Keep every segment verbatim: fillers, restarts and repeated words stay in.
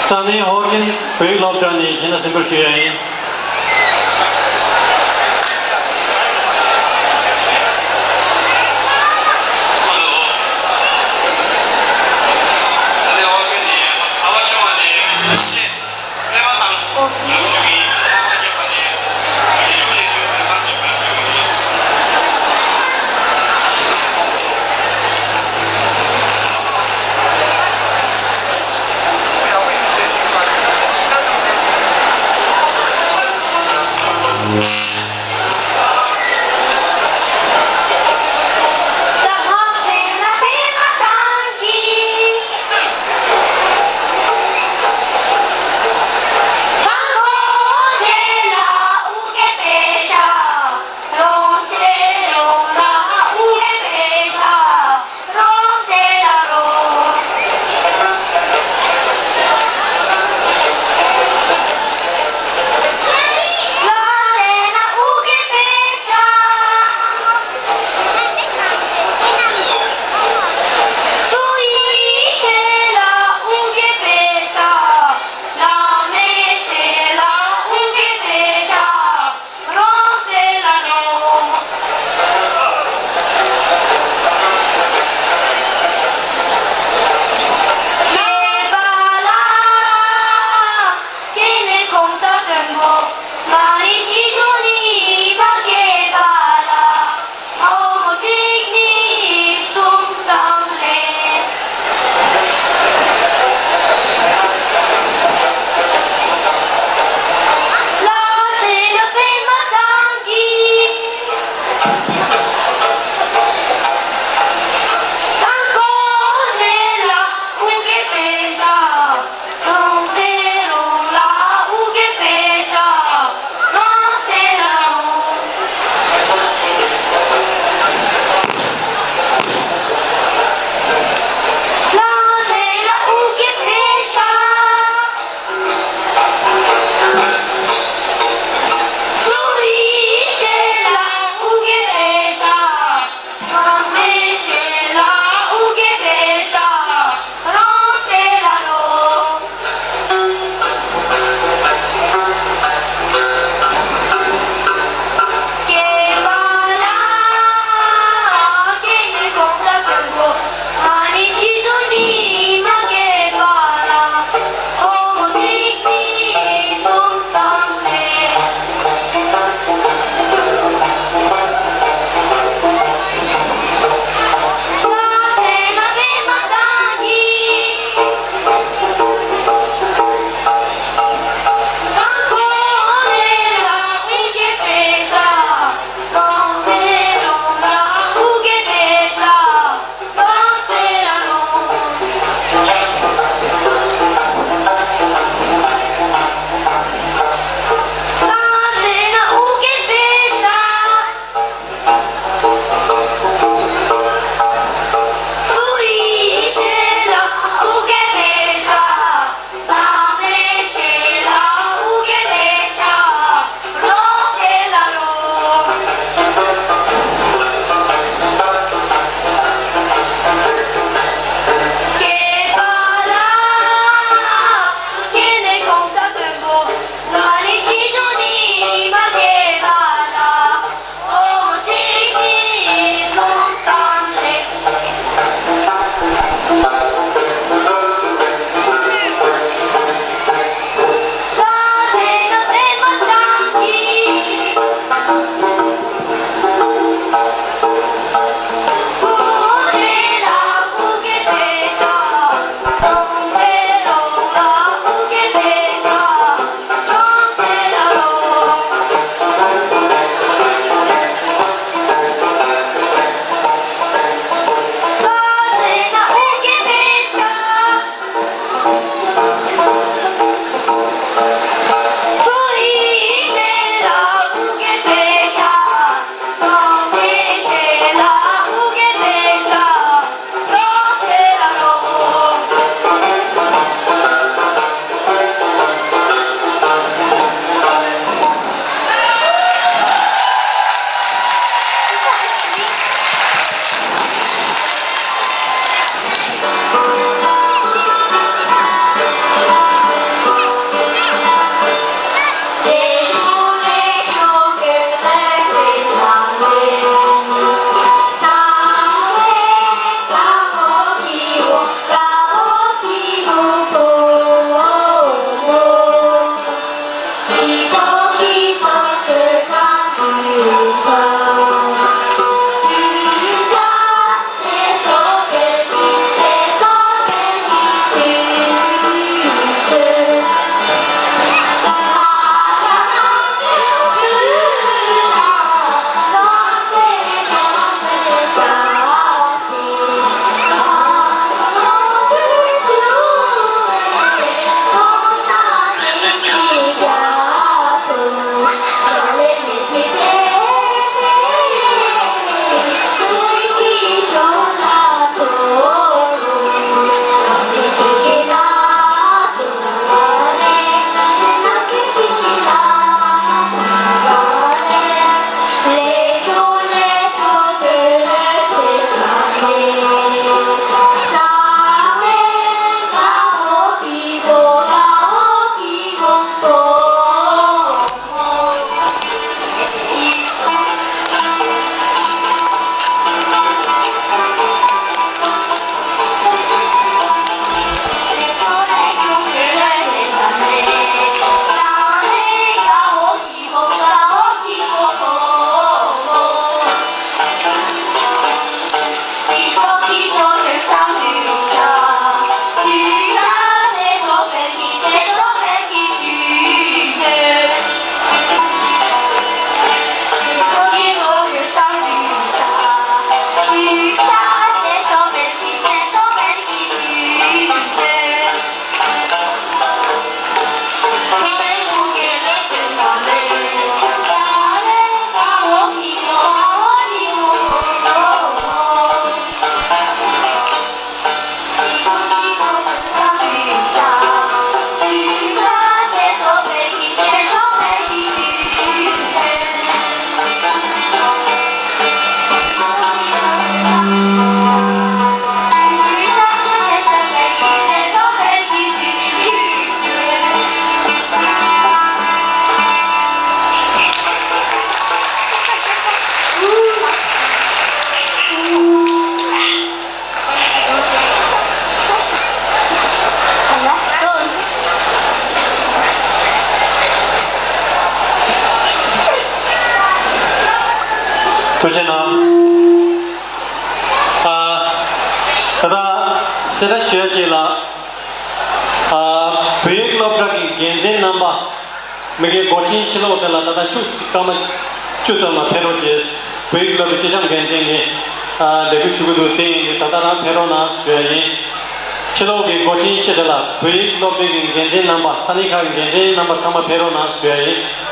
ས་གནས་ཧོ་ཀིན་བོད་ཡིག་སློབ་གྲྭ་ནས་ཤེས་ན་སེམས་པར་ཞུ་ཡ་ཡིན། ཐུགས་རྗེ་གནང་། ཨ། ད་ལྟ་གསལ་བསྒྲགས་ཞུ་ཡ་གཅིག་ལ། ཨ། བོད་ཡིག་སློབ་གྲྭ་གི་འགན་འཛིན་རྣམ་པ། མི་སྒེར་སྒོ་ཆེན་ཕྱི་ལོགས་དེ་ལ་ད་ལྟ་བཅུ་སྐར་མ་བཅུ་ཙམ་ལ་ཕེབས་རོགས་གྱིས། བོད་ཡིག་སློབ་གྲྭའི་སྤྱི་ཁྱབ་འགན་འཛིན་གྱིས་ལས་འགུལ་ཞུ་གི་འདུག་དེ་ཡིན་དུས་ད་ལྟ་རང་ཕེབས་རོགས་གནང་ཞུ་ཡ་ཡིན། ཕྱི་ལོགས་ཀྱི་སྒོ་ཆེན་སྤྱི་དེ་ལ་བོད་ཡིག་སློབ་གྲྭའི་འགན་འཛིན་རྣམ་པ་ས་གནས་ཁག་གི་འགན་འཛིན་རྣམ་པ་ཚང་མ་ཕེབས་རོགས་གནང་ཞུ་ཡ་ཡིན།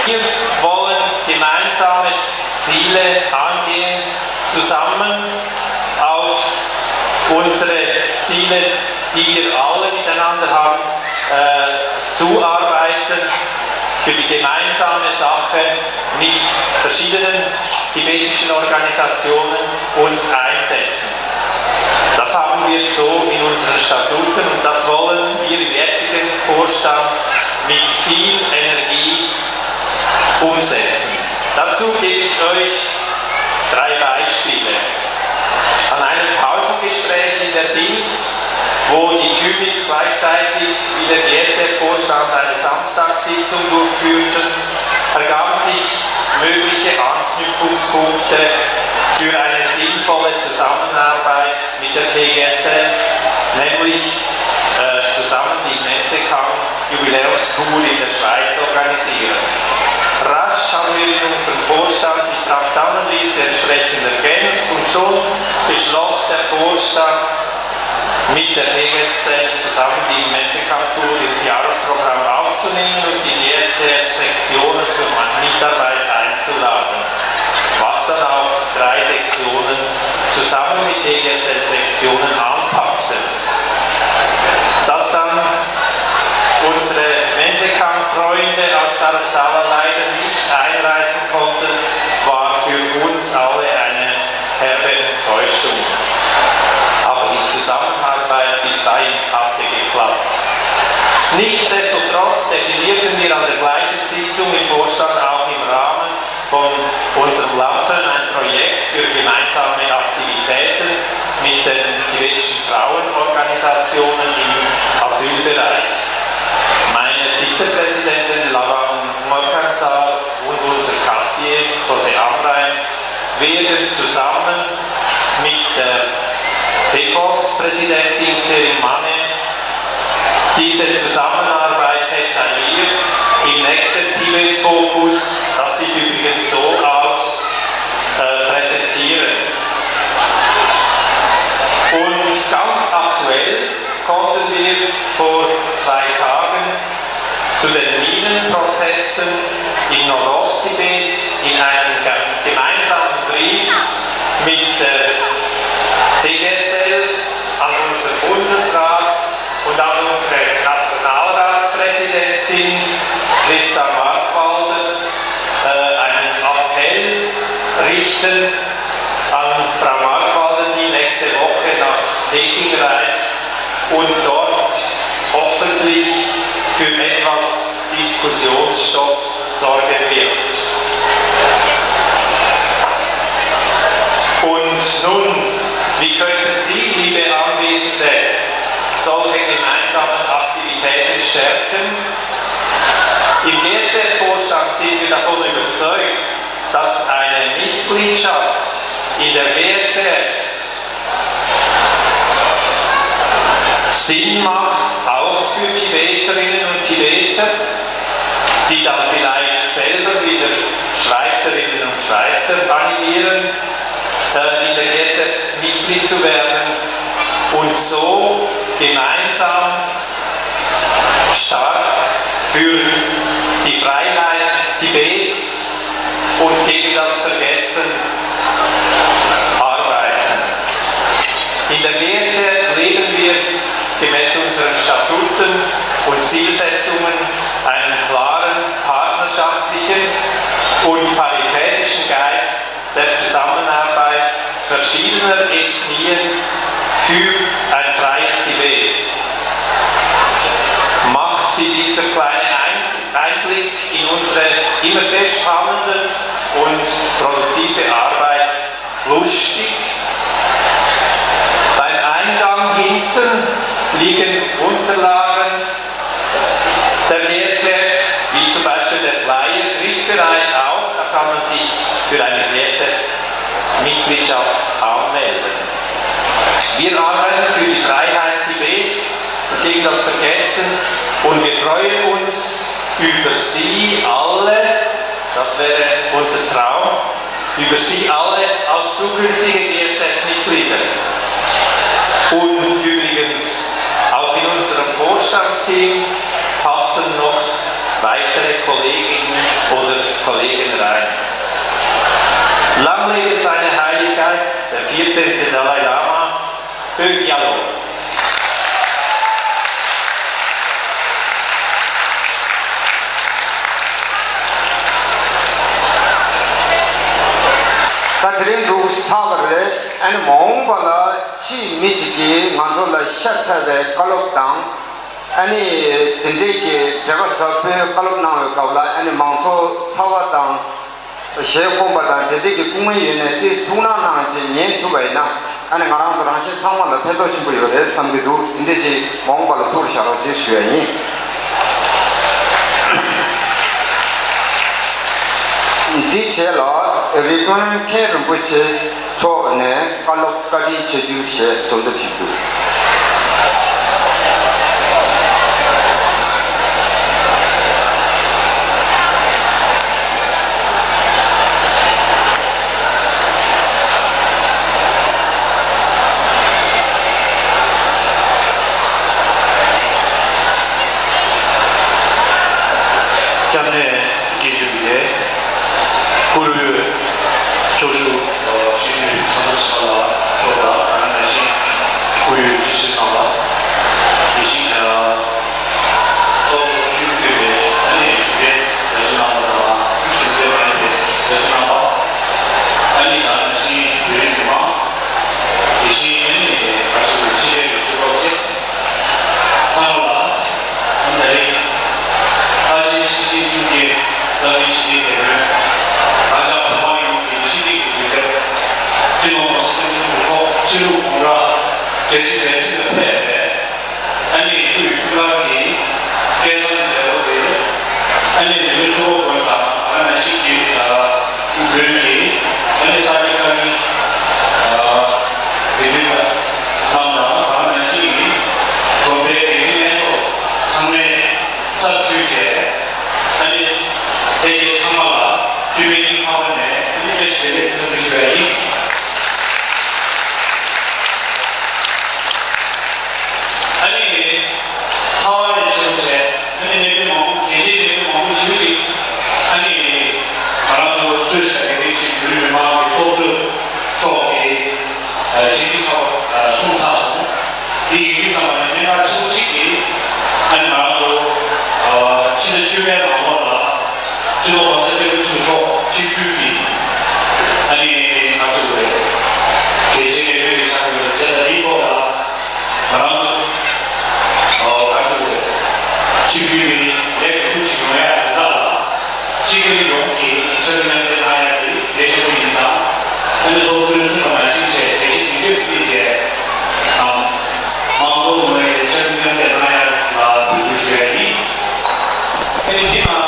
Wir wollen gemeinsame Ziele angehen, zusammen auf unsere Ziele, die wir alle miteinander haben, äh, zuarbeiten, für die gemeinsame Sache mit verschiedenen tibetischen Organisationen uns einsetzen. Das haben wir so in unseren Statuten und das wollen wir im jetzigen Vorstand mit viel Energie umsetzen. Dazu gebe ich euch drei Beispiele. An einem Pausengespräch in der Binz, wo die Tümis gleichzeitig wie der G S F-Vorstand eine Samstagssitzung durchführten, ergaben sich mögliche Anknüpfungspunkte für eine sinnvolle Zusammenarbeit mit der T G S L, nämlich, äh, zusammen die Menzekang Jubiläumstour in der Schweiz organisieren. Rasch haben wir in unserem Vorstand die Traktamenliste entsprechend ergänzt und schon beschloss der Vorstand, mit der T G S L zusammen die Menzekang Tour ins Jahresprogramm aufzunehmen und die G S F-Sektionen zur Mitarbeit einzuladen, was dann auch drei Sektionen zusammen mit T G S L-Sektionen anpackten. Dass dann unsere Menzekang-Freunde aus Dharamsala leider nicht einreisen konnten, war für uns alle eine herbe Enttäuschung. Aber die Zusammenarbeit bis dahin hatte geklappt. Nichtsdestotrotz definierten wir an der gleichen Sitzung im Vorstand auch im Rahmen von unserem Lamtön ein Projekt für gemeinsame Aktivitäten mit den tibetischen Frauenorganisationen im Asylbereich. Meine Vizepräsidentin Lavan Morkansal und unser Kassier José Amrein werden zusammen mit der PEFOS-Präsidentin Céline Manet diese Zusammenarbeit detailliert im nächsten Tibet-Fokus, das sieht übrigens so aus, äh, präsentieren. Und ganz aktuell konnten wir vor zwei Tagen zu den Minenprotesten in Nordosttibet in einem ge- gemeinsamen Brief mit der T G S L an unseren Bundesrat und an unsere Nationalratspräsidentin Christa Markwalden, äh, einen Appell richten an Frau Markwalden, die nächste Woche nach Peking reist und dort hoffentlich für etwas Diskussionsstoff sorgen wird. Und nun, wie könnten Sie, liebe Anwesende, solche gemeinsamen Aktivitäten stärken? Im G S F-Vorstand sind wir davon überzeugt, dass eine Mitgliedschaft in der G S F Sinn macht, auch für Tibeterinnen und Tibeter, die dann vielleicht selber wieder Schweizerinnen und Schweizer animieren, äh, in der G S F Mitglied zu werden und so gemeinsam stark für die Freiheit Tibets und gegen das Vergessen arbeiten. In der G S F leben wir gemäß unseren Statuten und Zielsetzungen einen klaren partnerschaftlichen und paritätischen Geist der Zusammenarbeit verschiedener Ethnien für ein freies Tibet. Macht Sie dieser kleine Ein- Einblick in unsere immer sehr spannende und produktive Arbeit lustig. Beim Eingang hinten liegen Unterlagen der G S F, wie zum Beispiel der Flyer, griffbereit auch. Da kann man sich für eine G S F-Mitgliedschaft anmelden. Wir arbeiten für die Freiheit Tibets und gegen das Vergessen und wir freuen uns über Sie alle, das wäre unser Traum, über Sie alle als zukünftige G S F-Mitglieder. Und übrigens auch Kollegen und Kollegen rein. Langlebe seine Heiligkeit, der vierzehnte Dalai Lama, Höchjalo. ད་དེ་རིང་འདུག་ཚར་བ་རེད། ཨ་ནི་མ་འོངས་པ་ལ་ཕྱིའི་མི་གཅིག་གིས་ང་ཚོ་ལ་ཤ་ཚ་བའི་བཀའ་སློབ་དང་། ཨ་ནི་དེ་འདྲའི་གི་བྱ་བ་ཟབ་པོའི་བཀའ་སློབ་གནང་བའི་སྐབས་ལ། ཨ་ནི་མང་ཚོགས་ཚ་བ་དང་། ཞལ་སྐོམ་པ་དང་དེ་འདྲའི་གི་སྐུ་ངལ་ཡོད་ནའི་ཏོག་ཙམ་ཐུགས་སྣང་གནང་བྱས་ཉན་ཐུབ་པ་ཡིན་ན། ཨ་ནི་ང་རང་ཚོ་རང་གཞན་ཚང་མ་ལ་ཕན་ཐོགས་ཆེན་པོ་ཡོད་རེད་བསམ་གྱི་འདུག་དེ་འདྲ་ཅིག་མ་འོངས་པ་ལ་ཐུགས་ལ་བཞག་རོགས་ཅེས་ཞུ་ཡ་ཡིན། འདི་རྗེས་ལ་རི་ཀོན་མཁན་རིན་པོ་ཆེ་མཆོག་ནས་བཀའ་སློབ་བཀའ་དྲིན་ཆེ་ཞུ་ཞེས་གསོལ་འདེབས་ཞུ་རྒྱུ། སྐྱབས་གནས་དགེ་འདུན་པའི་སྐུ་ལུས་ཕྱོགས་བཞུགས་སྤྱི་འཐུས་ཚང་མ་ལ་མཆོག་དང་། ང་ནང་བཞིན་སྐུ་ཡོད་སྤྱི་སྤྱི་ཚང་མ་དེ་བཞིན་ཚོགས་གཙོ་ཆུ་བོ་བཀོད་པའི་ཨ་ནི་གཞུང་འབྲེལ་རྒྱ་མཚོ་རྣམ་པ་དང་། གཞུང་འབྲེལ་མ་ཡིན་པའི་རྒྱ་མཚོ་རྣམ་པ། ཨ་ནི་ད་ནང་བཞིན་བོད་རིགས་མི་མང་། དེ་བཞིན་ཨ་ནི་བར་སོ་བའི་ཕྱི་རྒྱལ་གྱི་ཆོས་གྲོགས་བཅས་ཚང་མ་ལ། ཨ་ནི་ད་རེས་ལྷ་ཆེན་ཞི་བདེའི་ཐུགས་བསྐྱེད། ལྷ་ཆེན་ཞི་བདེའི་དེད་དཔོན། ང་ཅག་བོད་པ་ཡོངས་ཀྱི་ཞི་བདེ་གི་དུས་དེབ་སྤྱི་ནོར་༸གོང་ས་༸སྐྱབས་མགོན་ཆེན་པོ་མཆོག་ཕྱི་ལུགས་གོང་ར་བརྒྱད་ཅུ་གྱ་གཅིག་ལ་ཕེབས་པའི་ཨ་ནི་སྐུ་ཡི་ཐུགས་ཀར་གྱི་སྐལ་བཟང་གི་མཛད་སྒོ་དེ། ཨ་ནི་འདི་ནི་ཆུ་བོ་དགོན་དང་། ད་ག་ནང་བཞིན་གྱི་དགོན་གྱི་ཨ་ནི་ས་དགེ་བཀའ་དྲིན་དགེ་འདུན་པ་རྣམས་དང་། ད་ག་ནང་བཞིན་གྱི་དགོན་པའི་དགེ་འདུན་ལྷན་ཚོགས་ཚང་མས་ཚབ་ཞུས་བྱས། ཨ་ནི་ལྷན་རྒྱས་ཚང་མ་ལ་སྤྱི་པའི་སྙིང་ཐག་པ་ནས་ཨ་ནི་བཀྲ་ཤིས་བདེ་ལེགས་འཚམས་འདྲི་ཞུ་ཡ་ཡིན། ཨ་ནི་ཚང་མ་ནས་ཆེད་དུ་བྱས། ཨ་ནི་གནད་དོན་མང་པོ། གལ་ཆེའི་གནད་དོན་མང་པོ་ཞིག་ཅིག་ཨ་ནི་ང་རང་ཚོ་གཙོས་བྱས་པའི་ཆེད་བོད་མི་མང་གི་ཚོགས་གཙོ་མཆོག་གིས་ཨ་ཞིབ་ཕྲ་ཐོག་ཨ་གསུངས་ཚར་སོང་། འདི་ཡིན་དུས་ཙམ་པ་ནས་གནད་འགག་ཆེན་པོ་གཅིག་གིས། ཨ་ནི་ང་རང་ཚོ་ཨ་ཕྱི་ཟླ་བཅུ་པའི་ནང་ལོགས་ལ་སྤྱི་ནོར་༸གོང་ས་༸སྐྱབས་མགོན་ཆེན་པོ་མཆོག་ཆིབས་བསྒྱུར་གྱིས། ཨ་ནི་ང་ཚོ་གི་གལ་ཆེའི་གནད་དོན་གྱི་ཆ་འགོད་བྱས། ད་འདིའི་ཐོག་ལ་ང་རང་ཚོ་ཨ་ག་རེ་ཟེར་དགོས་རེད། ཆིབས་བསྒྱུར་གྱི་ལས་གྲུབ་པོ་ཞིག་ཡོང་ཡ་དེ་དག་ལ་སྤྱི་འཐུས་ཡོངས་ཀྱིས་ཕྱག་ལས་གནང་ཡ་དེ་གལ་ཆེན་པོ་ཡིན་ཙང་། ཨ་ནི་ཚོགས་གཙོས་གསུངས་པ་ནང་བཞིན་བྱས། གལ་ཆེ་དུས་ཚོད་བརྩིས་བྱས་དང་། མང་ཚོགས་ངོས་ནས་ཕྱག་ལས་གནང་ཡ་ལ་འབོད་སྐུལ་ཞུ་ཡ་ཡིན། ཨ་ནི་འདི་ནང་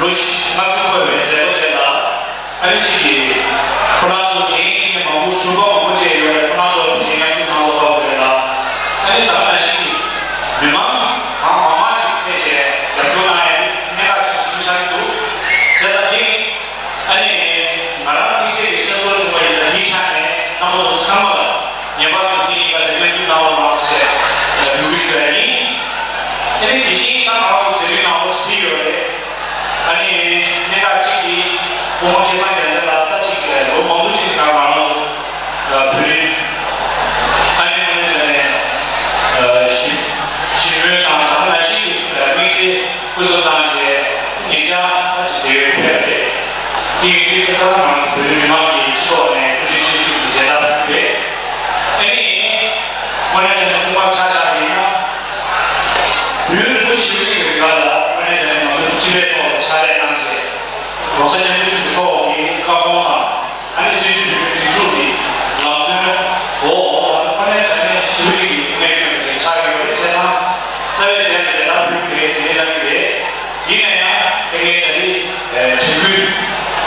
ལོ་ལྔ་བཅུ་འཁོར་བའི་མཛད་སྒོ་དེ་ལ་ཨ་ནི་གཅིག་གིས་ཁོ་རང་ཚོ་འགན་འཁྱེར་མཁན་མང་པོ་ཟུར་པ་མང་པོ་བཅས་ཡོད་རེད། ཁོ་རང་ཚོ་ལ་ཕྱིན་མཉམ་ཞུགས་གནང་དགོས་པ་རེད་ལ། ཨ་ནི་ད་ག་ནང་བཞིན་མི་མང་གང་མང་མང་ཅིག་ཕེབས་བྱས་རྒྱབ་སྐྱོར་གནང་ཡ་དེ་གནད་འགག་ཆེན་པོ་ཞིག་ཆགས་ཀྱི་འདུག་དེ་ལྟ་སྟེ། ཨ་ནི་ང་རང་དམིགས་བསལ་གྱི་སེམས་ཚོར་བྱུང་བ་ཡིན་ཙང་དེའི་ཆ་ནས་རྣམ་པ་ཚོ་ཚང་མ་ལ་ངེས་པར་དུ་དེ་གཉིས་ཀ་དེ་མཉམ་ཞུགས་གནང་རོགས་གནང་ཞེས་འབོད་སྐུལ་ཞུ་ཡ་ཡིན། ཨ་ནི་དེ་བཞིན་ད་ང་རང་ཚོ་མཛད་རིམ་ནང་ལོགས་གཟིགས་ཡོད་རེད། ཨ་ནི་གནད་འགག་གཅིག་གིས་སྐུ་ངོ་སྐལ་བཟང་རྒྱལ་མཚན་ལགས་ད་ཅིག་ལོ་མང་པོ་ཅིག་ནང་ང་རང་ཚོ་བོད་རིགས་ཨ་ནི་དངོས་གནས་དྲང་གནས་ཞི་ཞི་མོལ་དང་ད་ག་ནང་བཞིན་གྱི་དམིགས་བསལ་སྐུ་གཟུགས་བཏང་རྗེས་ཉེ་ཆར་ད་ཅིག་དེ་བས་ཕེབས་རེད། དེ་ཡིན་དུས་ཁྱེད་ཚོ་ང་རང་ཚོ་བོད་རིགས་མི་མང་གི་སྤྱི་ཚོགས་ནས་ཐུགས་རྗེ་ཆེ་ཞུ་རྒྱུ་མཇལ་དར་ཕུལ་རེད། ཨ་ནི་དངོས་གནས་དྲང་གནས་དཔུང་པ་ཆ་བཞག་པ་ཡིན་ན། བོད་རིགས་ཞི་བའི་རིང་ལུགས་ལ་དངོས་གནས་དྲང་གནས་ང་ཚོས་སྤྱི་པའི་ཐོག་ལ་ཕྱག་ལས་གནང་རྗེས། ༸གོང་ས་༸སྐྱབས་མགོན་ཆེན་པོ་མཆོག་གི་བཀའ་དགོངས་དང་ཨ་ནི་བཙན་བྱོལ་བོད་མིའི་སྒྲིག་འཛུགས་ཀྱི་ལམ་སྟོན་འོག་དངོས་གནས་དྲང་གནས་ཞི་བའི་རིང་ལུགས་ཀྱི་གནས་སྐྱོང་ཅིག་ཆགས་ཡོད་རེད་ཟེར་ན། རྩ་བའི་གྲས་ལ་མཇལ་དར་ཕུལ་གྱི་རེད། དེ་འདྲའི་གནང་གི་རེད། ཡིན་ན་ཡང་དེ་ངས་ད་རེས་དྲན་སྐུལ་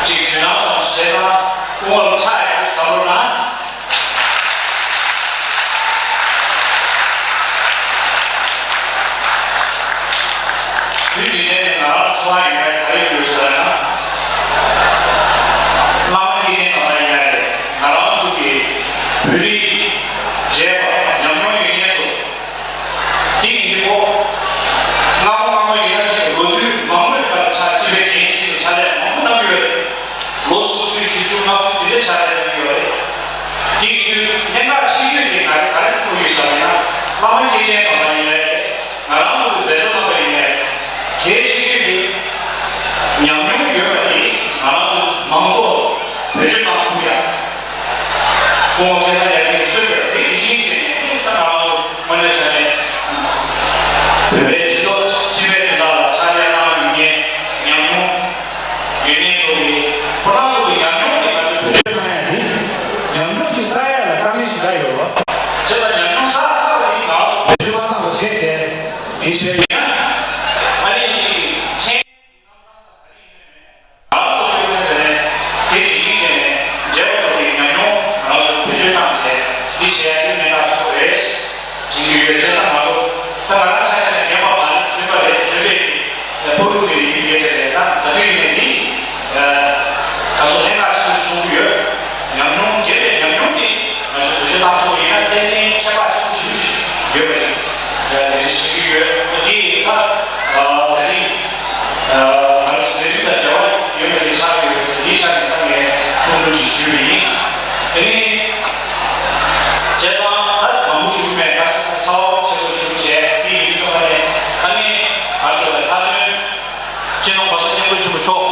ཅིག་ཞུས་ན་བསམ་སོང་། བྱས་ཙང་སྐུ་ངོ་ལ་ཕྱག་ཡག་པོ་ཞིག་བཏབ་རོགས་གནང་། དུས་འདི་ནས་ང་རང་ཚོ་བ་ཡིན་ན་ག་རེ་ཡོད་ཟེར་ན། བླ་མ་སྐྱེས་ཆེན་དམ་པ་ཡིན་ན་རེད། ང་རང་ཚོ་གི་བོད་རིགས་བགྲེས་པ་ཉམས་མྱོང་ཡོད་མཁན་ཚོ། དེ་ཡིན་དུས་ཁོ། སྔ་མོ་སྔ་མོ་ཡིན་ན་ཅིག་ལོ་དུས་མང་པོའི་བར་ཆ་སྤྱི་པའི་འགན་འཁྱེར་ཏེ་ཕྱག་ལས་མང་པོ་གནང་གི་ཡོད་རེད། ལོ་སུམ་ཅུ་བཞི་བཅུ་ལྔ་བཅུ་དེ་འདྲའི་ཕྱག་ལས་གནང་གི་ཡོད་རེད། དེ་ཡིན་དུས་གནད་འགག་ཆེ་ཤོས་དེ་ང་རང་ག་རེ་མཐོང་གི་ཡོད་ཟེར་བ་ཡིན་ན། བླ་མ་སྐྱེས་ཆེན་དམ་པ་ཡིན་ནའི་རེད། ང་རང་ཚོ་གི་མཛད་གཙོ་རྣམ་པ་ཡིན་ནའི་རེད། གལ་ཆེ་ཤོས་དེ་ཉམས་མྱོང་ཡོད་པ་དེ་ང་རང་ཚོ་མང་ཚོགས་བེད་སྤྱོད་གཏང་ཐུབ་ཡ། སྐུ་ངོ་སྐལ་བཟང་རྒྱལ་མཚན་གྱིས་གཙོས་པའི་དེ་དེ་བཞིན་བྱས་ནས་ད་ང་རང་ཚོ་དངོས་གནས་དྲང་གནས་བོད་པའི་སྤྱི་ཚོགས་སྤྱི་པའི་དོན་དག་ལ་ཕྱག་ལས་གནང་ཡོད་མཁན་ཉམས་མྱོང་ཡོད་མཁན་ཚོ་གིས་ཁོ་རང་ཚོ་གི་ཉམས་མྱོང་དེ་ང་ཚོས་བེད་སྤྱོད་གནང་ཡ་དེ་ཉམས་མྱོང་ཅིག་བསགས་ཡ་ལ་དཀའ་ངལ་ཞེ་དྲག་ཡོད་རེད་བ། བྱས་ཙང་ཉམས་མྱོང་བསགས་ཚར་བ་དེ་ང་ཚོ་བེད་སྤྱོད་མ་བཏང་བ་བྱས་བྱས་དེ་བྱས་ཡིན་ན་ཨ་ནི་ཅིག་མཚན། ང་ཚོ་ཚོགས་པའི་ངོས་ནས་དེ་དེ་བཞིན་བྱས་ནས་འབྲེལ་བ་ཐོག་གི་ཉམས་མྱོང་ང་ཚོ་བེད་སྤྱོད་བཏང་སྟེ་འདི་བྱས་ཡ་དེ་གནད་འགག་ཆེན་པོ་རེད། དྲན་གྱི་ཡོད། བྱས་ཙང་ང་ཚོ་ད་ང་རང་ཆ་བཞག་ནས་རྒན་པ་མ་རེད། གཞོན་པ་རེད། གཞོན་པའི་ཕོ་རུ་དེ་ཡིན་ཡོད་དེ་རེད། ད་ད་དུས་ཡིན་ནའི་འདི་ད་གཟོད་གནད་འགག་ཆེན་པོ་ཞིག་མཐོང་གི་ཡོད། ཉམས་མྱོང་རྒན་པའི་ཉམས་མྱོང་དེ་ང་ཚོ་བེད་སྤྱོད་བཏང་ཐུབ་པ་ཡིན་ན་ཏན་ཏན་ཁྱད་པར་ཆེན་པོ་ཞིག་ཡོད་པ་རེད། དེ་འདྲ་བྱེད་ཀྱི་ཡོད། འདི་ད་ད་རིང་། ང་ཚོ་མཛད་རིམ་དང་འབྲེལ་བ་ཡོད་པ་དེ་ཆགས་ཡོད་པ་དེའི་ཆ་ནས་ད་ངས་ཐུགས་སྣང་ཅིག་ཞུས་པ་ཡིན། དེ་ནས་བྱས་ཙང་ད་མང་པོ་ཞུ་གི་མེད། ད་ཚ་བ་ཆེན་པོ་ཞུ་བྱས་དེ་ཡིན་ཙང་ནས་ཨ་ནི་ང་ཚོ་ལ་མཐའ་དོན་སྤྱི་ནོར་༸གོང་ས་༸སྐྱབས་མགོན་ཆེན་པོ་མཆོག་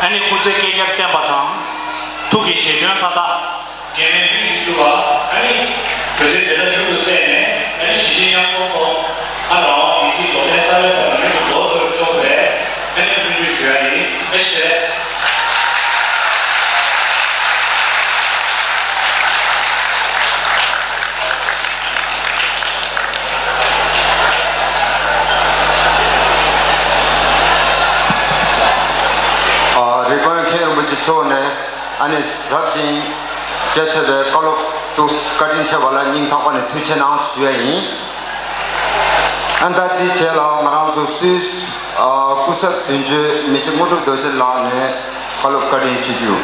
ཨ་ནི་སྐུ་ཚེ་བསྐལ་བརྒྱར་བརྟན་པ་དང་ཐུགས་ཀྱི་བཞེད་དོན་མཐའ་དག་རྒྱལ་བའི་ལུས་ཀྱི་སྤྲུལ་པ་ཨ་ནི་བོད་དོན་བདེན་མཐའ་མྱུར་དུ་གསལ་ནས་ཨ་ནི་ཞི་བདེའི་གཡང་འཛོམས་ཐོག་ཨ་རང་དབང་ཡིད་ཀྱི་རྫོགས་ལྡན་ས་ལེ་བ་མྱུར་དུ་ལོ་ཚོད་ཆོག་པའི་ཨ་ནི་སྨོན་འདུན་ཞུ་ཡ་ཡིན། ཨེ་ཤེ། ཨ་རི་ཀོན་མཁན་རིན་པོ་ཆེ་མཆོག་ནས། ཨ་ནི་ཟབ་ཅིང་རྒྱ་ཆེ་བའི་བཀའ་སློབ་ཏུ་བཀའ་དྲིན་ཆེ་བ་ལ་སྙིང་ཐག་པ་ནས་ཐུགས་ཆེ་གནང་ཞུ་ཡ་ཡིན། ཨ་ནི་ད་འདིའི་རྗེས་ལ་ང་རང་ཚོ་སུད་སི་སྐུ་ཚབ་དོན་གཅོད་མི་རྗེ་དངོས་གྲུབ་རྡོ་རྗེ་ལགས་ནས་བཀའ་སློབ་བཀའ་དྲིན་ཆེ་ཞུ།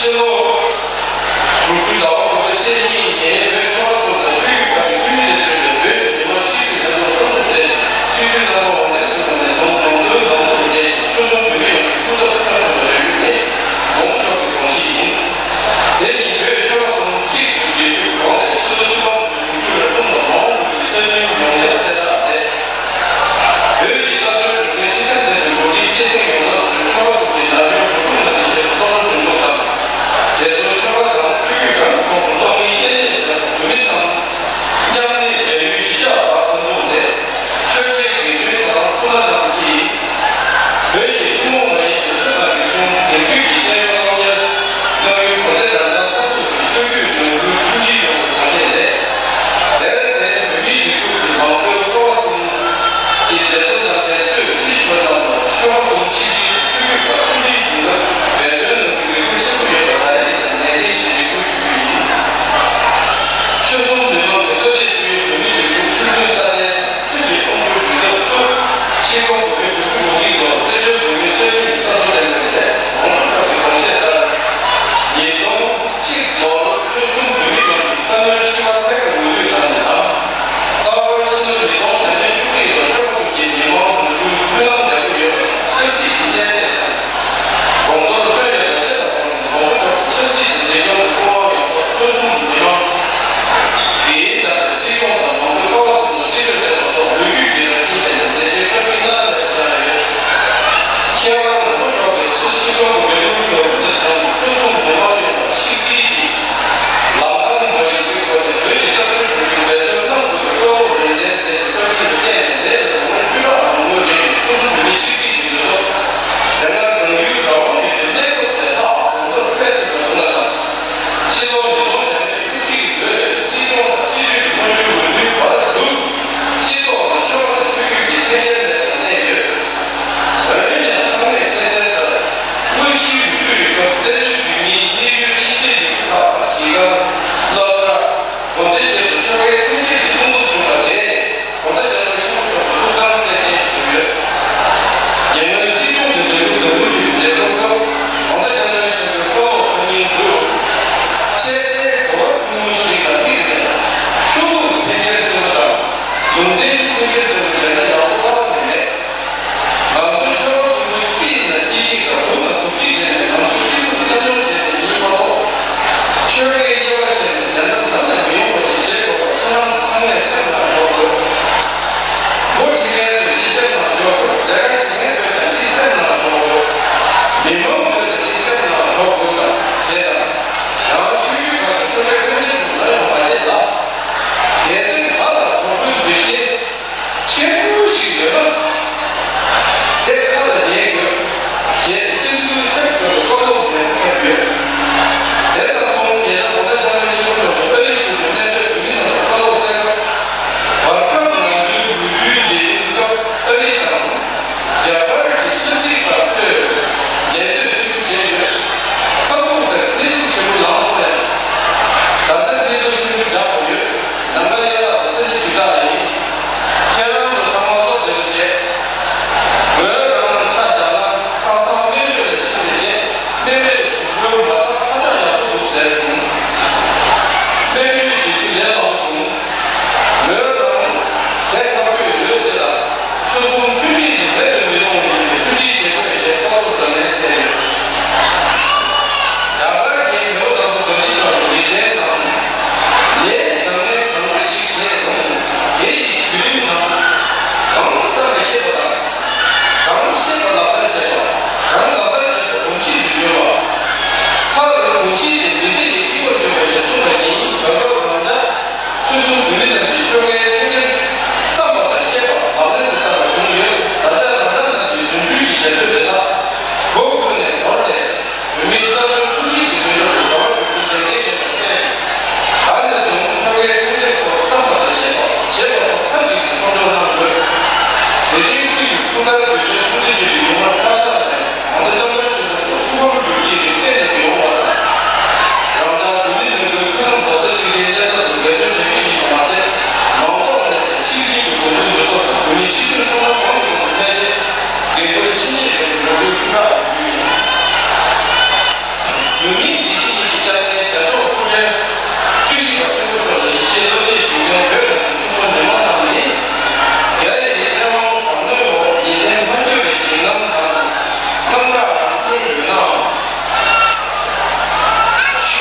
ཕྱི་ལོ། དྲུག་ཅུ་ཟླ་བ་དགུ་པའི་ཚེས་གཉིས་ཉིན་བོད་ཆོལ་ཁ་གསུམ་དང་ཆོས་བརྒྱུད་ཁག་གི་འཐུས་མི་ལས་གྲུབ་པའི་བོད་ཀྱི་མི་མང་སྤྱི་འཐུས་ལྷན་ཚོགས་གསར་འཛུགས་མཛད་ཅིང་སྤྱི་འཐུས་རྣམ་པ་དབང་ལྡན་ཚོགས་ནས་གཞུང་དགོངས་དོན་ལམ་ལུགས་ཀྱི་སྟེང་ཆོལ་གསུམ་བོད་མི་ཡོངས་ཀྱི་སྐུ་ཚབ་ལྟར་དུ་བྱ་རྒྱུ་ནི་དགོངས་འཇོག་གི་དགོངས་གཞི་ཡིན། དེ་ནི་བོད་ཆོལ་ཁ་གསུམ་གཅིག་ཏུ་འབྲེལ་རྒྱུའི་དགོངས་ཏེ་ཕྱི་ལོ་ཕྱི་པ་དགུ་བཅུ་གསུམ་ལ་མ་འོངས་པའི་རྩ་ཁྲིམས་ཡོངས་ཁྱབ་གསལ་བསྒྲགས་མཛད། བོད་ཀྱི་རྩ་དོན་རིག་གནས་སྤྱི་སེམས་ལྡན་པའི་འགོ་ཁྲིད་སྐྱེད་སྲིང་ཡོང་ཐབས་སུ་ཆོལ་ཁ་གསུམ་གྱི་ན་གཞོན་འགོ་ཁྲིད་རྣམས་ཀྱི་ཆེད་དུ་བསམ་བློ་གཏོང་དགོས་དང་།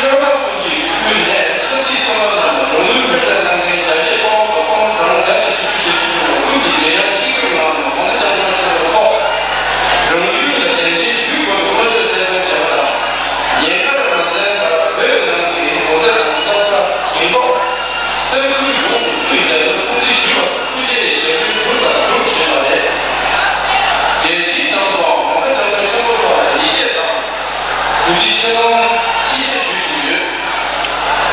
ཆོལ་ཁ་གསུམ་གྱི་ཁུལ་ནས་ཆབ་སྲིད་བཙོན་པ་རྣམས་ལ་རང་ལུས་མེར་སྲེག་གནང་མཁན་རྒྱ་ཆེའི་དཔའ་བོ་དང་དཔའ་མོ་གྲངས་བརྒྱ་ནས་བཞི་བཅུ་ཞེ་གཅིག་ཀུན་གྱིས་ཉེ་ཡང་གཅིག་གྱུར་ངང་ནས་གོང་ས་སྐྱབས་མགོན་ཆེན་པོ་མཆོག་རང་ཡུལ་ལ་གདན་འདྲེན་ཞུ་དགོས་པའི་བཀའ་ཆོས་གསལ་སྟོན་བྱས་པ་དང་། ཉེན་ཁར་མ་འཛེམས་པར་བོད་ནང་གི་དགོན་སྡེ་དང་སློབ་གྲྭ། ཞིང་འབྲོག་ས་ཁུལ་ཡོངས་སུ་དབུས་རྒྱ་ལོའི་སྲུང་བརྩི་ཞུས་པ་དང་སྐུ་ཕྱྭའི་ཞབས་དྲུང་གྲུབ་དང་འགྲུབ་བཞིན་པ་རེད། རྒྱལ་སྤྱིའི་ནང་དུའང་གོང་ས་སྐྱབས་མགོན་ཆེན་པོ་མཆོག་ལ་ཡིད་ཆེས་དང་། གུས་བརྩི་ཆེ་མཐོང་ཅི་ཆེ་ཞུ་བཞིན་ཡོད།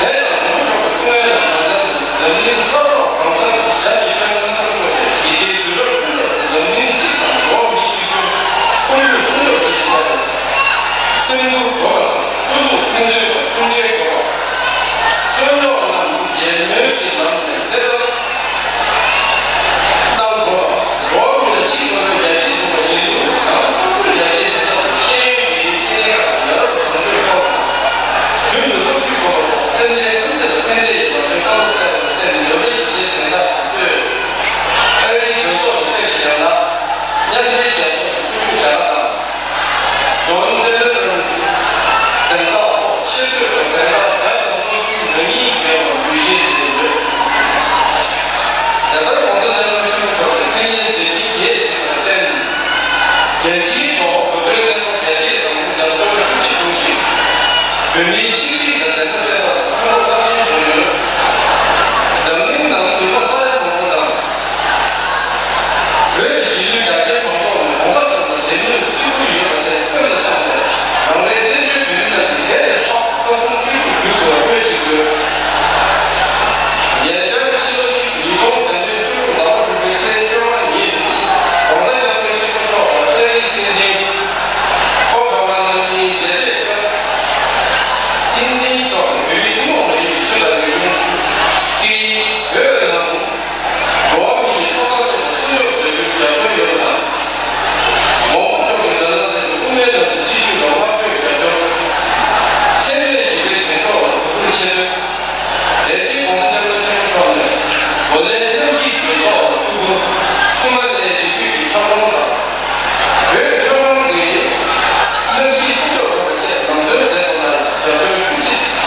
དེ་ཡང་མགོན་པོ་མཆོག་གི་སྐུ་ངལ་དང་མ་འཛེམས་ཏེ་འཛམ་གླིང་ས་ཐོག་གང་ས་ནས་ཞབས་ཀྱི་པད་ངོ་ལྔ་བཀོད་དེ་ཞི་བདེའི་དུས་རབས་ཀུན་ཏུ་འཛམ་གླིང་སྤྱི་དང་འགྲོ་བ་མི་ཆོས་ཀུན་ཁོར་ཡུག་སྲུང་སྐྱོབ་བྱེད་ཀྱི་ཐོག་ནས་སེམས་ཚོར་དགོས་པ་དང་ཆོས་ལུགས་ཕན་ཚུན་བར་མཐུན་འབྲེལ་དགོས་པ། རྩོད་རྙོག་རྣམས་མཇལ་མོལ་གྱི་ལམ་ནས་སེལ་ཐབས། གནང་དགོས་པ། འགྲོ་བ་མི་ལ་ཆེས་མཐོ་བའི་རྒྱལ་སྤྱིའི་ཐོག་ལ་ཞེན་ཁོག་གི་ནང་སོ་སོའི་རྒྱལ་སྤྱིའི་དོན་དག་ལ་ཤེས་ཡོན་སྤེལ་ཡུལ་ལྟེ་གནས་ཁག་ཡ་རབས་བཟང་སྤྱོད་ཐོག་དང་། རྒྱུན་དུ་སློབ་ཁྲིད་དགོས་པ་སོགས་སེམས་ཅན་ཐམས་ཅད་ལ་ཕན་བདེ་ཡོང་བ་ལས་བཀའ་སློབ་སྩལ་བ་དང་བསྟུན་ནས་ཡོ་ག་ཞི་བདེའི་གཟེངས་རྟགས་དང་གཙོས། ཨ་རིའི་གྲོས་ཚོགས་ཀྱི་སྲས་ཀྱི་གཟེངས་རྟགས། མཉམ་འབྲེལ་རྒྱལ་ཚོགས་ཀྱི་ཐུགས་རྒྱུད་བྱ་དགའ་དང་། ཇོན་ཌེ་ལེ་ཊོན་གཟེངས་རྟགས་སོགས་ཆེ་བསྟོད་དང་གཟེངས་རྟགས་བརྒྱ་དང་ལྔ་བཅུ་ང་གཉིས་བརྒྱབ་པར་འབུལ་བཞེས་མཛད་ཡོད། ད་ལྟར་གོང་ས་སྐྱབས་མགོན་ཆེན་པོ་མཆོག་གི་མཚན་སྙན་མཛད་འཕྲིན་རྒྱས་བཞིན་པར་བརྟེན། རྒྱལ་སྤྱིའི་ཐོག་བོད་པའི་བསྟན་པ་རྒྱ་སྐྱེད་དང་རྒྱབ་སྐྱོར་ཤུགས་ཆེ་བྱུང་ཞིང་། བོད་མིའི་ཆིག་སྒྲིལ་དང་བདེན་མཐའ་གསལ་ཐབས་ལ་ཁ་ཕྱོགས་རླབས་ཆེན་བྱུང་ཡོད། འཛམ་གླིང་ནང་མི་མང་ས་ཡ་མང་པོ་དང་། བོད་གཞིས་ལུས་རྒྱ་ཆེའི་མང་ཚོགས་ནས་གོང་ས་མཆོག་དང་ལྡན་མིན་ལ་བརྩི་བཀུར་ཡོད་པ་དེ་སེམས་ལ་བཅངས་ཏེ། རང་རེའི་བཙན་བྱོལ་བོད་མི་རྣམས་ཀྱིས་དེ་ལས་ལྷག་ཁ་སྐོང་སྤྲུལ་སྐུར་འབུལ་དགོས་པ་དཔེ་ཞིག་དགོས། ཉེ་ཆར་ཕྱི་ལོ་ཆིག་ཉིས་སྟོང་དང་པོའི་སྤྲུལ་སྐུ་ཟླ་བ་དྲུག་པའི་ཚེས་བཅོ་ལྔ་ཉིན། གོང་ས་སྐྱབས་མགོན་ཆེན་པོ་མཆོག་དང་ཨ་རིའི་སྲིད་འཛིན་ཨོ་བྷ་མ་རྣམ་གཉིས་མཇལ་འཕྲད་སྐབས། སྲིད་འཛིན་མཆོག་གིས་བོད་མིའི་ཐུན་མོང་མ་ཡིན་པའི་ཆོས་དང་རིག་གཞུང་། དེས་བོད་ནང་འགྲོ་བ་མིའི་ཐོབ་ཐང་ཆེད་དུ་སྲུང་སྐྱོབ་བྱ་རྒྱུར་རྒྱབ་སྐྱོར་ཡོད་པ་དང་། མང་པོ་མཆོག་གིས་རྒྱ་ནག་གཞུང་གི་དབུ་མའི་ལམ་གྱི་སྲིད་བྱུས་ལ་དམག་སྤྱོད་རྒྱབ་སྐྱོར། འཚེ་མེད་ཞི་བའི་བྱེད་ཕྱོགས་ལ་གུས་བཀུར་ཆེ་མཐོང་། དེ་བཞིན་གོང་ས་སྐྱབས་མགོན་ཆེན་པོ་མཆོག་ནས་གོ་ལའི་གནམ་གཤིས་འགྱུར་ལྡོག་ལ་ཐུགས་ཁུར། ཁུག་མ་ནས་རི་རྒྱུད་ཀྱི་འཁྱགས་རོམ་དང་། བོད་མཐོ་སྒང་གི་གནམ་གཤིས་སྲུང་སྐྱོབ་དགོས་པ་བཅས་ལམ་སྟོན་མཛད་པ་ལ་རྒྱབ་སྐྱོར་ཤུགས་ཆེ་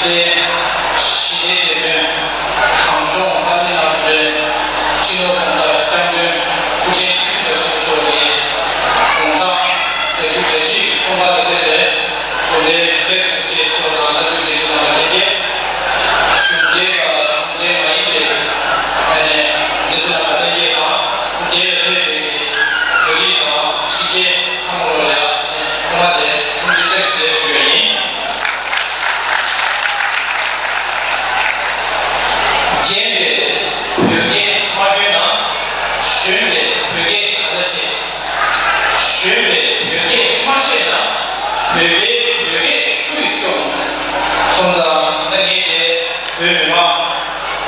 ཞི་བདེའི་དེད་དཔོན་གངས་ལྗོངས་ཨ་རི་ནང་དུ་སྤྱི་ནོར་༸གོང་ས་༸སྐྱབས་མགོན་སྐུ་ཕྲེང་བཅུ་བཞི་པ་ཆེན་པོ་མཆོག་གིས་དགུང་གྲངས་བརྒྱད་ཅུ་གྱ་གཅིག་གི་འཁྲུངས་སྐར་ལ་ཕེབས་པའི་དགོན་སྡེའི་དགེ་འདུན་ཆེ་མཆོག་དང་བླ་སྤྲུལ་དགེ་འདུན་རྣམ་པ་ལྷན་རྒྱས། གཞུང་འབྲེལ་དང་གཞུང་འབྲེལ་མ་ཡིན་པའི་ཨ་ནེ་མཛད་གཙོ་རྣམ་པ་ལྷན་རྒྱས་དང་དེར་ཕེབས་པའི་བོད་རིགས་དང་གཞིས་བྱེས་ཚང་མ་ལ་ཡང་ཨ་ནེ་སྐུ་ངལ་དང་འཚམས་འདྲི་བཀྲ་ཤིས་བདེ་ལེགས་ཞུ་བ་ཡིན། རྒན་པས་བོད་སྐད་མ་སྐྱོན་ན། གཞོན་པས་བོད་སྐད་ག་འདྲ་བཤད། གཞོན་པས་བོད་སྐད་མ་བཤད་ན། བོད་པའི་བོད་སྐད་སུ་ཡིས་སྐྱོང་། སོང་ཙང་ད་ངས་དེ་བོད་མི་མང་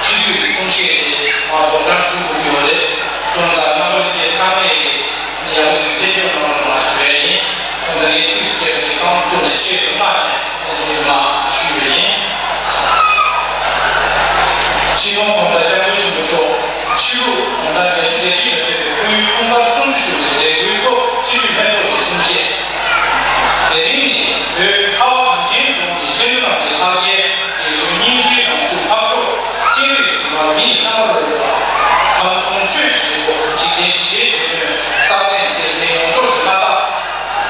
སྤྱི་འཐུས་ཀྱི་གསུང་བཤད་དེ་མར་སྒྲོག་སྦྱང་ཞུ་དགོས་ཀྱི་ཡོད་རེད། སོང་ཙང་རྣམ་པ་ལྷན་རྒྱས་ཚང་མས་ཀྱིས་ཡག་པོ་ཞིག་གསན་བརྗོད་གནང་རོགས་གནང་ཞུ་ཡ་ཡིན། སོང་ཙང་ངས་ཚིགས་སུ་བཅད་པ་དེ་རྐང་བཙུགས་ནས་ཆེད་དུ་མངགས་ནས་ཨ་ནེ་ཚང་མ་ཞུས་པ་ཡིན། སྤྱི་ནོར་༸གོང་ས་༸སྐྱབས་མགོན་ཆེན་པོ་མཆོག་ཕྱི་ལུགས་དགུང་གྲངས་བརྒྱད་ཅུ་གྱ་གཅིག་ལ་ཕེབས་པའི་སྐུའི་འཁྲུངས་སྐར་སྲུང་བརྩི་ཞུ་བའི་མཛད་སྒོའི་ཐོག་སྤྱི་འཐུས་ལྷན་ཚོགས་ཀྱི་གསུང་བཤད། དེ་རིང་ནི་བོད་ཁ་བ་གངས་ཅན་ལྗོངས་ཀྱི་སྐྱེས་ལོ་རྣམས་ཀྱི་ལྷ་སྐལ་དགེ་ལུགས་སྙིང་རྗེའི་ངང་ཚུལ་འཕགས་མཆོག་སྤྱན་རས་གཟིགས་དབང་མི་ཡི་རྣམ་པར་རོལ་པ། ཁམས་གསུམ་ཆོས་ཀྱི་རྒྱལ་པོ་འཇིག་རྟེན་ཞི་བདེའི་དེད་དཔོན་སྲ་བརྟན་རྒྱལ་བསྟན་ཡོངས་རྫོགས་ཀྱི་མངའ་བདག་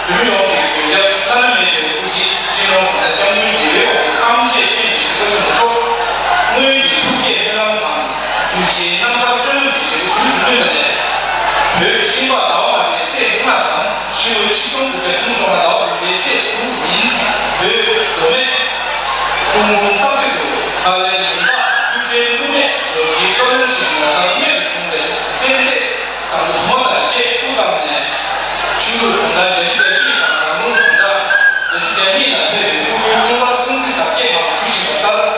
བོད་ཡོངས་ཀྱི་མགོན་སྐྱབས་བླ་ན་མེད་པའི་སྐུ་ཕྲེང་སྤྱི་ནོར་༸གོང་ས་༸སྐྱབས་མགོན་རྒྱལ་བའི་དབང་པོ་ཐམས་ཅད་མཁྱེན་ཅིང་གཟིགས་པ་ཆེན་པོ་མཆོག་སྔོན་གྱི་ཐུགས་བསྐྱེད་སྨོན་ལམ་དང་གདུལ་བྱའི་རྣམ་ཐར་བསོད་ནམས་ཀྱི་འབྲས་བུ་དུས་སུ་བསྟུན་པ་ལས། བོད་ཤིང་པ་ཟླ་བ་ལྔ་པའི་ཚེས་ལྔ་དང་ཕྱི་ལོ་ཆིག་སྟོང་དགུ་བརྒྱ་སུམ་ཅུ་སོ་ལྔ་ཟླ་བ་བདུན་པའི་ཚེས་དྲུག་ཉིན་བོད་མདོ་སྨད་ཀུང་ལུང་སྟག་རྩེ་དུ་ཧ་ལའི་ལུང་རྟགས་ཆོས་འབྲེལ་བསླུ་མེད་རྡོ་རྗེའི་བཀའ་ལུང་ཞིག་ངོ་མཚར་རྨད་དུ་བྱུང་བའི་མཚན་ལྟས། བཟང་པོ་དུ་མ་དང་བཅས་སྐུ་བལྟམས་ནས། ཆུ་ལུག་དགུང་གྲངས་བརྒྱད་ཅུ་གྱ་གཅིག་དང་ནང་ལུག་དགུང་གྲངས་བརྒྱད་ཅུ་གྱ་གཉིས་ལ་ཕེབས་པའི་སྐུའི་འཁྲུངས་སྐར་སྲུང་བརྩི་གཟབ་རྒྱས་ངང་ཞུ་བཞིན་པ་ལྟར།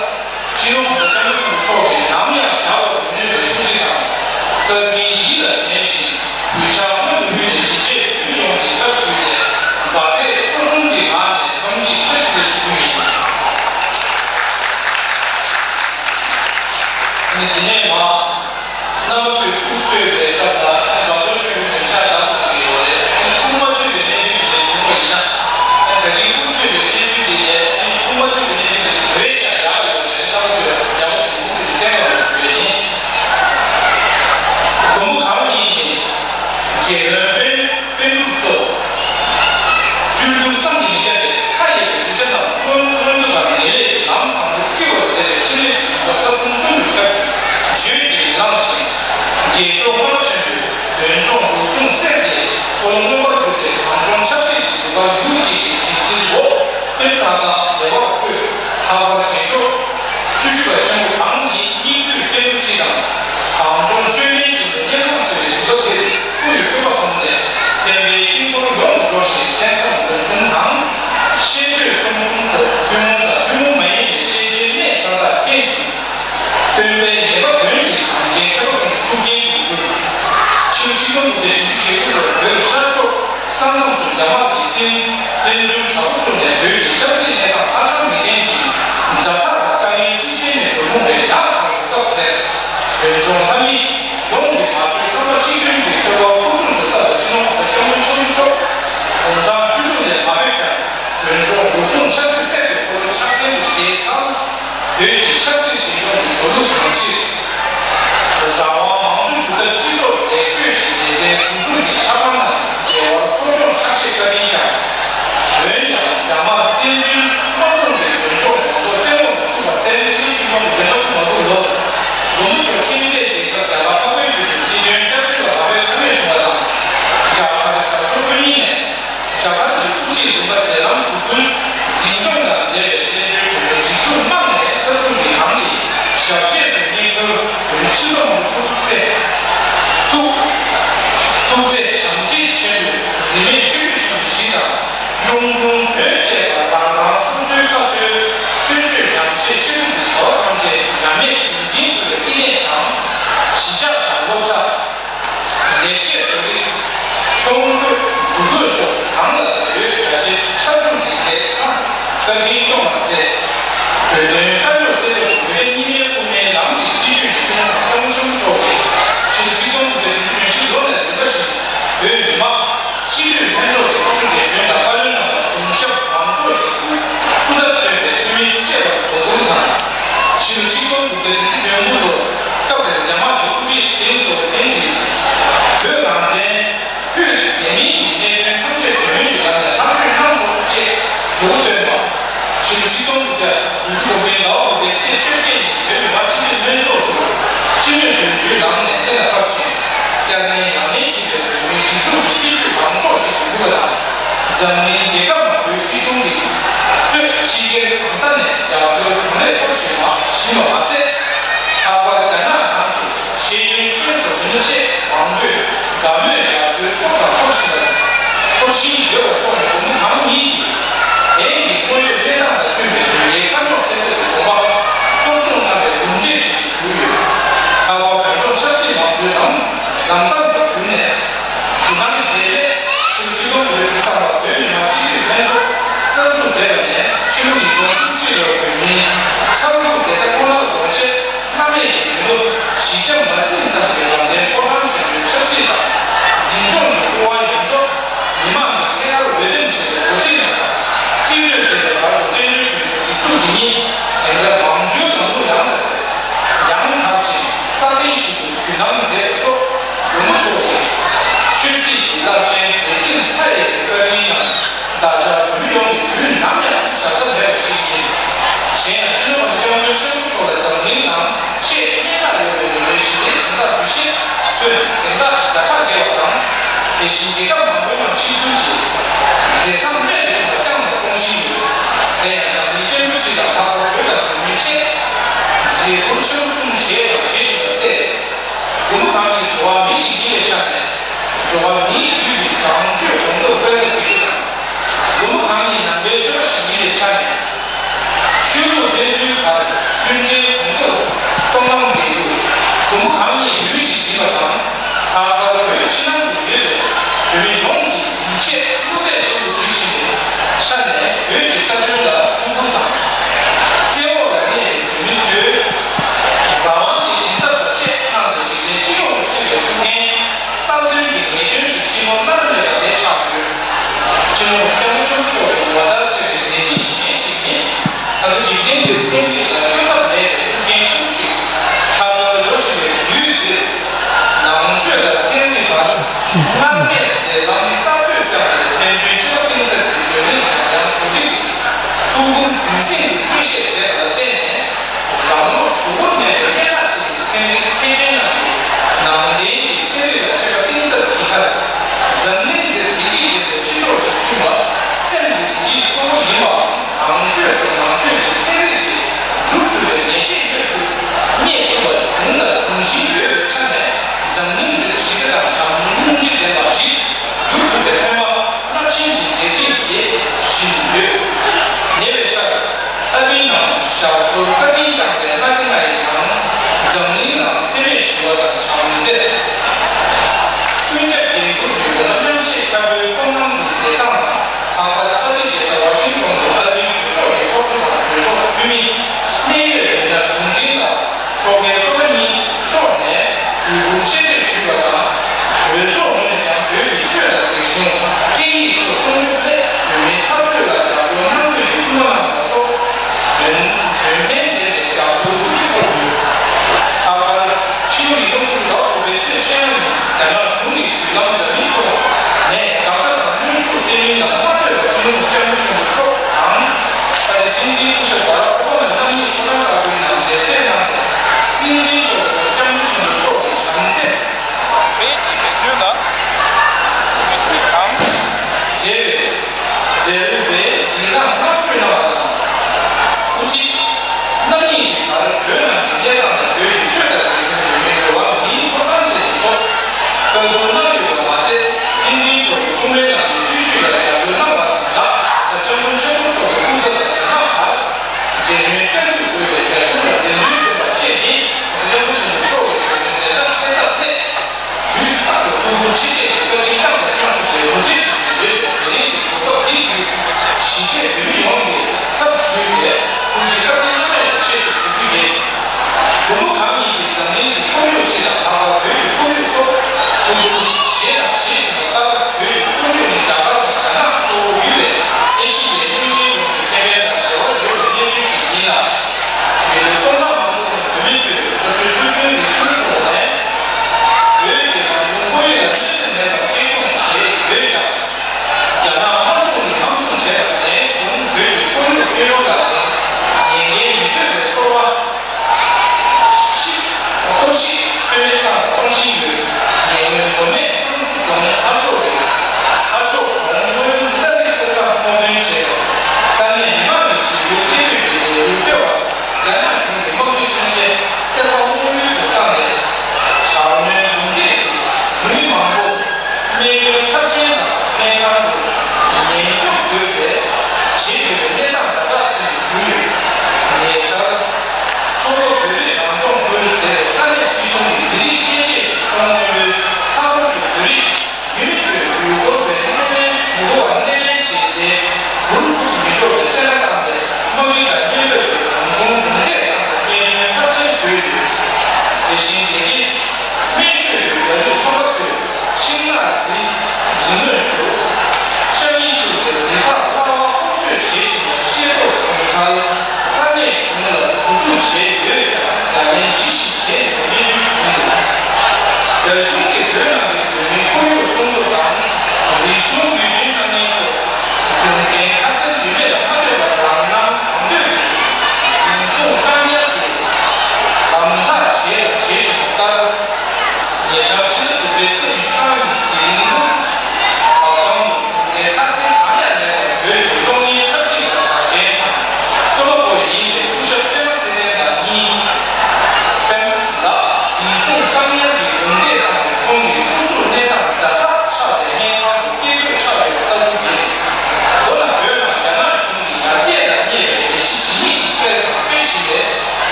སྤྱི་ནོར་༸གོང་ས་༸སྐྱབས་མགོན་ཆེན་པོ་མཆོག་གིས་ནམ་ཡང་བཞག་པར་མི་ནུས་པའི་ཐུགས་རྗེ་དང་། བཀའ་དྲིན་ཡིད་ལ་དྲན་བཞིན་གུས་ཕྱག་སྔོན་དུ་ཕུལ་ནས་གཞིས་བྱེས་བོད་མི་ཡོངས་ཀྱི་ཚབ་ཞུས་ཏེ་དགའ་དད་སྤྲོ་གསུམ་གྱི་ངང་ནས་འཚམས་འདྲི་བཀྲ་ཤིས་བདེ་ལེགས་ཞུ་རྒྱུ་ཡིན། ཨ་ནི་དེ་ནས་མ། རྣམ་པ་ཚོས་དབུ་ཚུགས་པའི་སྐབས་ལ་རྒྱ་མཚོ་ཆེན་པོའི་ངོས་ཕྱག་བརྡབ་གནང་གི་ཡོད་རེད། དབུ་མ་ཚུགས་པའི་གནས་ཚུལ་དེ་ལས་བྱུང་བ་ཡིན་ན། ད་གིན་དབུ་ཚུགས་པའི་གནས་ཚུལ་དེ་ལས་དབུ་མ་ཚུགས་པའི་གནས་ཚུལ་དེ་དེ་བས་ཀྱང་ཡག་ཡོད་རེད། རྣམ་པ་ཚོས་ཡག་པོ་ཞིག་མུ་མཐུད་དུ་གསན་རོགས་ཞུ་ཡས་ཡིན། མགོན་པོ་གང་ཉིད་ནི། རྒྱལ་བློན་པཎ་པཎ་གྲུབ་སོགས། སྤྲུལ་སྐུ་བསམ་གྱིས་མི་ཁྱབ་པའི་མཐའ་ཡས་པའི་གདུལ་བྱ་རྣམས་མངོན་མངོན་མཐོ་དང་ངེས་ལེགས་ཀྱི་ལམ་བཟང་པོར་བཀྲི་བར་མཛད་པའི་ཕྲིན་ལས་ཀྱི་འབྱུང་པ་ས་གསུམ་ཀུན་ཏུ་ཁྱབ་ཅིང་བརྗོད་ཀྱིས་མི་ལང་ཞིང་། རྒྱལ་མཆོག་སྔོན་ལ་ཆེན་པོས་འདོན་སྐྱོང་འགུགས་གསུམ་སེལ་ཏེ་འཁོར་ལོ་མངོན་པར་གྱུར་ཏེ་གངས་ལྗོངས་ཆབ་སྲིད་ཀྱི་གདུགས་དཀར་ཡུག་གཅིག་གི་གྲིབ་བསིལ་འོག་ཀུན་ཏུ་ཐང་ཐང་བདེ་བར་བཀོད། ལྷག་པར་རྒྱལ་མཆོག་བཅུ་བཞི་པ་ཆེན་པོ་གང་ཉིད་སྙིང་པོའི་སྐྱེས་བུ་སྤྱི་དང་གངས་ལྗོངས་ཆོས་ལྡན་ཞིང་དུ་སྙན་གྲགས་ཆེ་བའི་དུས་སྐབས་འདིར་སྐུ་ཡི་བཀོད་པ་བཟུང་ནས་མཚན་དཔེའི་དཀྱིལ་འཁོར་ཡོངས་སུ་རྫོགས་ཤིང་མཚན་བཟང་འདོན་གསུམ་དང་། བཤད་རྩོད་རྩོམ་གསུམ་སོགས་ཐུན་མོང་དང་ཐུན་མོང་མ་ཡིན་པའི་ཤེས་བྱའི་གནས་མཐའ་དག་མཁྱེན་ཅིང་། སྟོན་པའི་ངེས་པ་དོན་གྱི་གངས་ཅན་མཁས་པ་ཀུན་གྱི་ཐུགས་འགན་དུ་གྱུར། ཕྱི་ལོ་ཆིག་སྟོང་དགུ་བརྒྱ་བཞི་བཅུ་ཞེ་དགུ་ལོར་བོད་ཤར་ཕྱོགས་ས་མཚམས་སུ་རྒྱ་དམག་གིས་བཙན་བཙན་འཛུལ་དྲག་པོ་བཙུགས་ནས་བོད་ཀྱི་ཆབ་སྲིད་གནས་སྟངས་ཧ་ཅང་མི་བརྟན་ཅིང་ཛ་དྲག་དང་དཀའ་ངལ་ཅི་ཆེ་ནས་ཟུར་མོ་རེ་ཡང་ཆགས་པའི་སྐབས་དེར། བོད་ལྗོངས་ལྷ་མི་ཡོངས་ཀྱིས་མ་བཅོལ་བསམ་པ་གཅིག་མཐུན་གྱིས་གསོལ་བ་སྐུ་གཟུགས་སུ་བཏབ་པའི་སྤྱི་ནོར་༸གོང་ས་༸སྐྱབས་མགོན་ཆེན་པོ་མཆོག་དགུང་གྲངས་བཅུ་དྲུག་ལས་མ་ཕེབས་ཀྱང་། བོད་ལྗོངས་འགོག་སྲུང་ཆབ་སྲིད་སད་པའི་འཁོར་ལོ་ཕྱག་འཚལ་དུ་ཞལ་དྲངས། བོད་ཀྱི་ཆབ་སྲིད་འཛིན་སྐྱོང་གི་འགྲོ་ལུགས་དང་ཆེད། རང་དབང་མང་གཙོ་འདུག་སྟབས་སྤྱི་ཚོགས་ལེགས་བཅོས་ཀྱི་སྡེ་ཚན་ཟུར་འཛུགས་ཀྱི་ཕྱག་དཔར་རྣམས་བདེ་བར་གསོ་སྐྱོང་ཕྱག་བཞེས་བཀའ་དྲིན་བསྐྱངས། འོན་ཀྱང་རྒྱ་དམར་བཙན་འཛུལ་དམག་དཔུང་གིས་བོད་ལྗོངས་མང་ཚོགས་བཙན་འོག་ཏུ་བཅུག་པར་བརྟེན་ཕྱི་ལོ་ཆིག་སྟོང་དགུ་བརྒྱ་ལྔ་བཅུ་ང་དྲུག་ལོར་མགོན་པོ་མཆོག་ཁྱིམ་མཚེས་རྒྱལ་ཁབ་རྒྱ་གར་འཕགས་པའི་ཡུལ་དུ་སྲིད་དོན་བསྐྱར་བཅོས་ལ་མ་ཕེབས་ཐབས་མེད་བྱུང་བ་དང་། རྒྱ་གར་ཞབས་སོར་དགོན་གཉིས་ནས། རྒྱ་གར་གྱི་དབུ་ཁྲིད་རིམ་པ་འབྲེལ་ལམ་ཞུ་སྐུལ་འཛིན་སྐྱོང་དང་འབྲེལ་བའི་བཙན་བྱོལ་བོད་མིའི་སྒྲིག་འཛུགས་དམངས་ནས་ས་ཚུགས་ཀྱི་ནང་གི་ཞབས་རྗེས་སུ་སྙན་སྒྲོན་བོད་མི་སྤྱི་ཚོགས་ནང་ཐུགས་བརྩེ་ཐུགས་ཐུགས་བརྩེ་བྱམས་བརྩེ་ཆེན་པོས་རིས་མེད་ཆོས་བརྒྱུད་ཆེན་པོ་བཞི་དང་གཡུང་དྲུང་བོན་བཅས་པ་རང་རང་སོ་སོའི་བཀའ་སྲོལ་ཆོས་སྤྱོད་ཉམས་བཞེས་བཤད་སྒྲུབ་ཀྱི་བྱ་བ་ཐམས་ཅད་ཉམས་མེད་ཡིད་འཛིན་དགོས་པའི་བསྟི་གནས་དང་། གཞིས་ཆགས་དང་སློབ་གྲྭ། ལེགས་བཤད་བཟོ་རིག་ཚོང་དགོས་འདུ་འགོད་སོགས་གང་ལ་ལ་ཡོད་རྒྱ་ཆེ་ཕྲ་ཚུགས་ཀྱི་མཛད་བཟང་བཀའ་དྲིན་སྐྱོང་བར་མཛད། བོད་དོན་བཀའ་བློན་གསལ་སྒྲོགས་སུ་བོད་རྒྱ་གཉིས་སྨན་དབུ་མའི་ལམ་གྱི་སྲིད་བྱུས་ཀྱི་ཆེད་དུ་སྐྱབས་མགོན་ཆེན་པོ་མཆོག་གིས་ཕྱི་ལོ་ཆིག་སྟོང་དགུ་བརྒྱ་བདུན་ཅུ་དོན་བཞི་ལོ་ནས་རིམ་པ་བཞིན་བོད་མི་མང་སྤྱི་འཐུས་ལྷན་ཚོགས་ཀྱི་ཚོགས་གཙོ་རྒྱ་གཞོན་དང་བཀའ་བློན་རྣམས་ལ་གཞུང་ཞབས་མང་ཚོགས་ཀྱི་སྐུ་ཚབ་མཚོན་པའི་ཐུན་མིན་བཅས་པར་གོ་བསྡུར་ ཆིག་སྟོང་དགུ་བརྒྱ་དགུ་བཅུ་གོ་བདུན་ཟླ་བ་དགུ་པའི་ཚེས་བཅོ་བརྒྱད་ཉིན་བོད་མི་མང་སྤྱི་འཐུས་ལྷན་ཚོགས་སུ་སྤྱི་མོས་གྲོས་ཆོད་ནང་ནས་གཏན་ལ་ཕབ་ཅིང་། བསྐྱར་ནན་ཡང་ནན་བགྱིས་པའི་བོད་མིའི་སྒྲིག་འཛུགས་ཀྱི་སྲིད་བྱུས་ལངས་ཕྱོགས་ཤིག་ཏུ་གྱུར་པ་དང་། འཛམ་གླིང་རྒྱལ་ཁབ་མང་པོའི་སྲིད་གཞུང་གིས་གཙོས་ཕྱི་རྒྱལ་གང་ས་ནས་རྒྱབ་སྐྱོར་གང་ལེགས་ཐོབ་བཞིན་པ་བཞིན་པ་མ་ཟད། ལྷག་པར་རྒྱ་ནག་ནང་གི་ཤེས་ཡོན་ཅན་སོགས་མི་སྣ་ཆེས་མང་པོས་དགའ་མོས་རྒྱབ་སྐྱོར་ཐོབ་དང་ཐོབ་བཞིན་པ་ཐོབ་བཞིན་ཡོད་པ་སོགས་ནས་བུ་མོ་གང་ཉིད་ཀྱིས་དེང་གི་དངོས་ཡོད་གནས་སྟངས་དང་མཐུན་པའི་དོན་གྱི་དཀའ་རྙོག་སེལ་ཐབས་ཀྱི་དགོངས་པ་གཙོར་བཟུང་གནང་བའི་གྲུབ་འབྲས་ཤིག་ཏུ་གྱུར་ཡོད། ལྷག་པར་བོད་ལྗོངས་ཆབ་སྲིད་མང་གཙོའི་ནང་ལམ་སང་དུ་གྱུར་ནས། དེ་ནང་མཛད་པས་ཕྱི་ལོ་ཆིག་སྟོང་དགུ་བརྒྱ་དྲུག་ཅུ་ཐམ་པ་བོད་མི་མང་སྤྱི་འཐུས་ལྷན་ཚོགས་གསར་འཛུགས་མཛད་པ་ནས་ཕྱི་ལོ་ཉིས་སྟོང་བཅུ་གཅིག་ལོར་བོད་མིའི་འཁྲབ་ལུགས་བདེ་རྩ་ཁོ་ནར་དགོངས་བཞེས་བླ་མེད་ཀྱི་མི་ལོ་བཞི་བརྒྱ་མ་ཟིན་ཙམ་གྱི་ལམ་སྟོན་ཕོ་བྲང་ཆེན་མོའི་ཆབ་སྲིད་དང་འཛིན་སྐྱོང་གི་སྐུ་དབང་ཡོངས་རྫོགས་མི་མང་གིས་ཐད་ཀར་འོས་འདེམས་བྱས་པའི་འགོ་ཁྲིད་རྣམས་དང་རྩིས་སྤྲོད་མཛད་པའི་བར་དུ་བཙན་བྱོལ་བོད་མིའི་སྒྲིག་འཛུགས་འདི་ཉིད་དེང་རབས་མང་གཙོའི་ལམ་ལུགས་ཡང་དང་ཡང་དག་ཅིང་སྲ་བརྟན་ཞིག་ཏུ་རྒྱུན་བསྣམས་མཛད་པ་སོགས་མགོན་པོ་མཆོག་གི་ཆོས་སྲིད་ཀྱི་རླབས་ཆེན་མཛད་འཕྲིན་མཐའ་ཡས་པའི་བཀའ་དྲིན་ཡང་བདག་ཅག་བོད་མི་ཡོངས་ཀྱིས་དུས་ནམ་ཡང་བཞག་ཐབས་མེད་པ་ཞིག་ཡིན། གཞན་ཡང་སྤྱི་ནོར་༸གོང་ས་༸སྐྱབས་མགོན་ཆེན་པོ་མཆོག་ལ་འཛམ་གླིང་ནང་ཆེས་སྙན་གྲགས་ཡོད་པའི་མི་ལོའི་ཞི་བདེའི་གཟེངས་རྟགས་འབུལ་བཞེས་ཚུན་གཟེངས་རྟགས་བརྒྱ་ཕྲག་བརྒལ་བ་དང་། དེ་བཞིན་རྒྱལ་ཁབ་མང་པོའི་ནང་ཆིབས་བསྒྱུར་གྱིས་མཛད་བཟང་རྨད་དུ་བྱུང་བ་བསྐྱངས་ནས་གཏོང་བཞིན་ཡོད། དེ་ཡང་འཛམ་གླིང་སྤྱི་འཐུས་སྤྱི་དང་ལྷག་པར་བོད་དང་བོད་མིའི་ཆེད་མཛད་ཁུར་ཆེན་པོ་གསུམ་བཞེས་དང་བཞེས་བཞིན་པ་སྟེ། མགོན་པོ་གང་ཉིད་འགྲོ་བ་མི་ཞིག་ཡིན་པའི་ཆ་ནས། འགྲོ་བ་མིའི་དུས་ཀྱི་བཟང་སྤྱོད་གོང་བུར་སྤེལ་ཐབས་མཛད་རྒྱུ་དང་། མགོན་པོ་གང་ཉིད་ནང་པའི་ཆོས་པ་ཞིག་ཡིན་པའི་ཆ་ནས། ཆོས་ལུགས་ཕན་ཚུན་བར་མཐུན་སྒྲིལ་གོང་བུར་གཏོང་གནང་མཛད་རྒྱུ། མགོན་པོ་གང་ཉིད་བོད་མི་ཞིག་ཡིན་པ་དང་། ལྷག་པར་བོད་ཕྱི་ནང་དུ་ཡོད་པའི་བོད་མི་ཡོངས་ཀྱི་ཡིད་ཆེས་བློ་གཏད་ཆེན་པོ་ཞུ་བཞིན་པའི་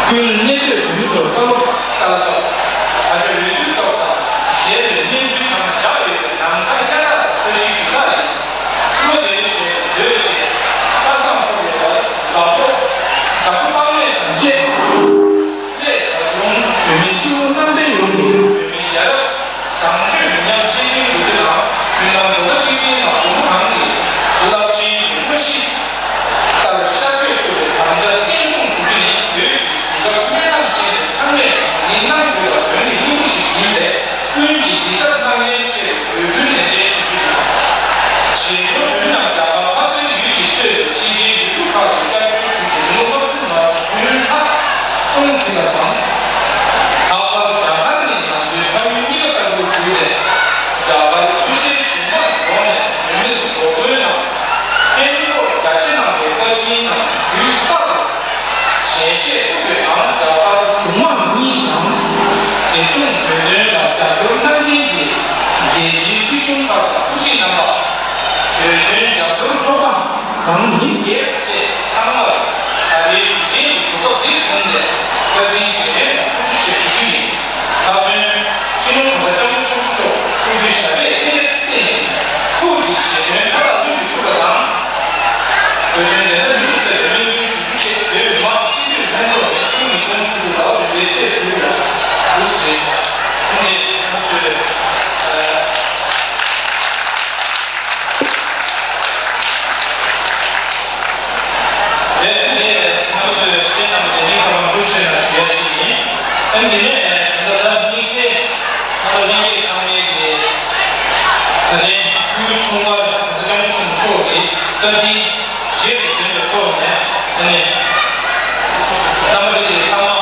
ཁུལ་གནས་སྡོད་བོད་མི་ཚོར་བཀའ་སློབ་སྩལ་སྐབས། ད་ཆ་འོས་བསྡུའི་སྐབས་དང་འབྲེལ་བའི་གནས་ཚུལ་ཚང་མ་འཇགས་ཡོད་པའི་ལམ་ཁ་ཡ་ཐག་དང་ས་གཞི་ཡུལ་ཐག་ཡིན། བློ་བདེ་པོ་བྱས་ནས་སྡོད་ཅེས་སྐལ་བཟང་ཕུར་བུ་ལ་དགའ་སྤྲོ་དགའ་སྤྲོ་དཔག་མེད་དང་བཅས། སླད་ད་དུང་བོད་མི་སྤྱི་བོ་མནའ་འབྲེལ་ཡོངས་ཀྱི་བོད་མི་ཡ་རབས་བཟང་སྤྱོད་མི་ཉམས་གཅེས་འཛིན་དགོས་རྒྱུ་དང་། མདུན་ལམ་ལོ་ཙཱ་གཅིག་སྒྲིལ་ནང་སྒོ་མོ་གང་གི་རླབས་ཆེན་གྱི་དངོས་གཞི་ལྟར་ཤར་བསྐྱོད་ཐུབ་པའི་དམ་བཅའ་བརྟན་སྲུང་ཞུ་རྒྱུ་ནི་བོད་ཀྱི་དུས་རབས་གཉན་འཕྲང་ཅན་པའི་ཚང་མས་དམ་འཛིན་གནང་དགོས་པ་དོན་གྱི་སྙིང་པོ་ཞིག་ཡིན་པས། ཀུན་གྱིས་ཡིད་གཟབ་གནང་མཁན་ཆེ་བའི་འོས་བསྡུའི་ལས་དོན་ཞུ་རྒྱུ་ཡིན། བྱེས་འབྱོར་བོད་མི་རྣམས་རྒྱ་གར་འཕགས་པའི་ཡུལ་གྱིས་གཙོས་པའི་ཕྱི་རྒྱལ་ཡུལ་གྲུ་ཁག་ཏུ་སྐྱབས་བཅོལ་ཞུས་ཏེ་མི་ལོ་ལྔ་བཅུ་ང་དགུ་ལྷག་སོང་ཟིན་པ་དང་། ལྷག་པར་རྒྱ་གར་ནི་ང་ཚོའི་ཕ་ཡུལ་གཉིས་པ་ལྟ་བུར་གྱུར་ཏེ། རྒྱ་གར་དབུས་སའི་གཞུང་མང་ཡོངས་ནས་བོད་མིར་འགོག་རྒོལ་དང་། ཕན་གྲོགས་རྒྱ་ཆེ་གནང་བའི་བཀའ་དྲིན་རྣམས་དུས་རྟག་ཏུ་དྲན་ཤེས་ཐུབ་པའི་ངང་། རྒྱ་གར་གཞུང་མང་གཉིས་དང་། དེ་མཚུངས་བོད་དོན་ལ་རྒྱབ་སྐྱོར་གནང་མཁན་གྱི་རྒྱལ་སྤྱིའི་སྲིད་གཞུང་ཁག་དང་དབུ་ཁྲིད་རྣམ་པ། བོད་དོན་རྒྱབ་སྐྱོར་ཚོགས་པ་དང་མི་སྒེར་བཅས་ཚང་མར་ད་རེས་དུས་དྲན་གྱི་གོ་སྐབས་འདི་བཟུང་ནས་བཀའ་དྲིན་རྗེས་དྲན་དང་ཐུགས་རྗེ་ཆེ་ཞུ་རྒྱུ་ཡིན། སྟ་གོན། སྤྱི་ནོར་༸གོང་ས་༸སྐྱབས་མགོན་ཆེན་པོ་མཆོག་སྐུ་ཚེ་ཞབས་པད་བརྟན་ལ་བརྟན་ཅིང་། ཐུགས་ཀྱི་བཞེད་དོན་མཐའ་དག་ལྷུན་གྱིས་གྲུབ་པ་དང་། བོད་དོན་བདེན་མཐའ་མྱུར་དུ་གསལ་བའི་སྨོན་འདུན་ཞུ་རྒྱུ་ཆེད། བོད་མི་མང་སྤྱི་འཐུས་ལྷན་ཚོགས་ནས་ཆིངས་ཡིག་དོན་ཆུང་དུ་ཟླ་བ་བདུན་པའི་ཚེས་དྲུག་ལ་རུ་སུ་རེད་ཤག་ཐུགས་རྗེ་ཆེ། ང་ཚོས། རེད། ཨ་ནི་ང་ཚོས་སེམས་ནང་དེ་ནས་ཁ་མ་ཐུག་ཤེས་ན་ཞུ་ཡ་ཅིག་ཡིན། ཨ་ནི་དེ་ནས་ད་ལྟ་དམིགས་བསལ་ང་ཚོ་ལྷན་རྒྱས་ཚང་མའི་གི་ད་ལན་དབུས་འཁྲུངས་སྐར་ང་ཚོ་སྐྱབས་མགོན་ཆེན་པོ་མཆོག་གི་བཀའ་དྲིན་རྗེས་སུ་དྲན་པའི་ཐོག་ནས། ཨ་ནི་རྣམ་པ་ལྷན་རྒྱས་ཚང་མ་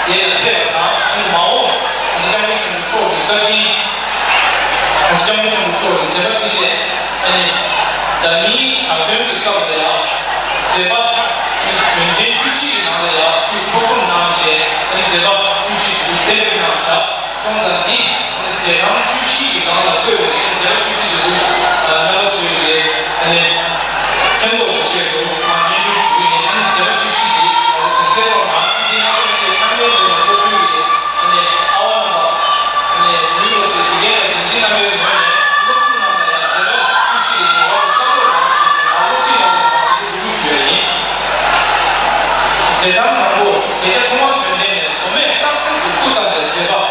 དེ་ལ་ཕེབས་པ་དང་། ཨ་ནི་མ་འོངས་ང་ཚོ་སྐྱབས་མགོན་ཆེན་པོ་མཆོག་གི་བཀའ་དྲིན། ༸གོང་ས་༸སྐྱབས་མགོན་ཆེན་པོ་མཆོག་གི་མཛད་པ་འཕྲིན་ལས། ཨ་ནི་ཟླ་ཉིན་དག་སྟོན་གྱི་སྐབས་ལ་ཡང་མཛད་པ། ཨ་ནི་དོན་ཚན་བཅུ་བཞི་ཡི་ནང་ལ་ཡང་ཚུར་ཕྱོགས་སྒོམ་གནང་བྱས། ཨ་ནི་མཛད་པ་བཅུ་བཞི་ཞིག་གཏན་འབེབས་གནང་བཞག་སོང་ཙང་འདི་ཨ་ནི་མཛད་ཐངས་བཅུ་བཞི་ཡི་ནང་ལ་བཀོད་པའི་མཛད་པ་བཅུ་བཞི་ཡི་ལུགས་སུ་རྣམ་པ་ཚོས་ཀྱིས་ཨ་ནི་མཁྱེན་རྟོགས་ཀྱི་ཆེད་དུ་མར་སྙན་སྒྲོན་ཞུ་གི་ཡིན། ཨ་ནི་མཛད་པ་བཅུ་བཞི་འདི་ང་ཚོ་དྲན་གསོའི་ཐོག་ནས་འདི་རྣམ་པ་ལྷན་རྒྱས་ཚང་མའི་ངོས་ནས་སོ་སོའི་ཨ་ནི་ཨ་བ་རྣམ་པ། ཨ་ནི་ཡུལ་སློབ་གྲྭའི་དགེ་རྒན་དང་འགན་འཛིན་རྣམ་པའི་ངོས་ནས་སློབ་ཕྲུག་རྣམས་ལ་ཡང་མཛད་པ་བཅུ་བཞི་ཡི་ངེས་པར་དུ་བཀའ་སློབ་གནང་ཞེས་དང་སློབ་ཁྲིད་གནང་རོགས་གནང་ཟེར་ཞུ་རྒྱུ་ཞུ་ཡ་ཡིན། མཛད་ཐངས་དང་པོ། མཛད་བརྒྱ་ཐོག་མ་དོན་ལྡན་ནས་མདོ་སྨད་སྟག་འཚེར་དུ་སྐུ་བལྟམས་པའི་མཛད་པ།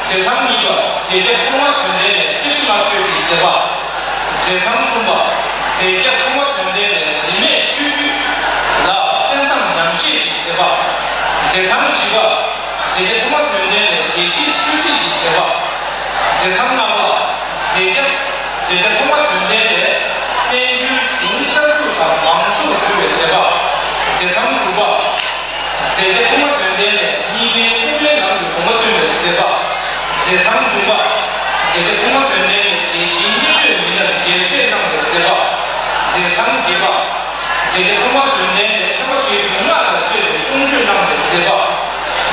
མཛད་ཐངས་གཉིས་པ། མཛད་བརྒྱ་ཐོག་མ་དོན་ལྡན་ནས་གསེར་ཁྲི་མངའ་གསོལ་གྱི་མཛད་པ། མཛད་ཐངས་གསུམ་པ། མཛད་བརྒྱ་ཐོག་མ་དོན་ལྡན་ནས་རིས་མེད་ཆོས་བརྒྱུད་ལ་གསན་བསམ་ཉམས་བཞེས་ཀྱི་མཛད་པ། མཛད་ཐངས་བཞི་པ། མཛད་བརྒྱ་ཐོག་མ་དོན་ལྡན་ནས་རྒྱལ་སྲིད་ཆོས་སྲིད་ཀྱི་མཛད་པ། མཛད་ཐངས་ལྔ་པ། མཛད་བརྒྱ་མཛད་བརྒྱ་ཐོག་མ་དོན་ལྡན་ནས་བཙན་བྱོལ་གཞུང་གསར་འཛུགས་དང་མང་གཙོར་བསྒྱུར་བའི་མཛད་པ། མཛད་ཐངས་དྲུག་པ། མཛད་བརྒྱ་ཐོག་མ་དོན་ལྡན་ནས་གཉིས་ཕན་དབུ་མའི་ལམ་གྱི་དགོངས་པ་སྟོན་པའི་མཛད་པ། མཛད་ཐངས་བདུན་པ། མཛད་བརྒྱ་ཐོག་མ་དོན་ལྡན་ནས་རྒྱལ་སྤྱིའི་གནད་ཡོད་མི་སྣར་མཇལ་འཕྲད་གནང་བའི་མཛད་པ། མཛད་ཐངས་བརྒྱད་པ། མཛད་བརྒྱ་ཐོག་མ་དོན་ལྡན་ནས་ཐེག་པ་ཆེའི་མན་ངག་དང་བཅས་པའི་གསུང་ཆོས་གནང་བའི་མཛད་པ།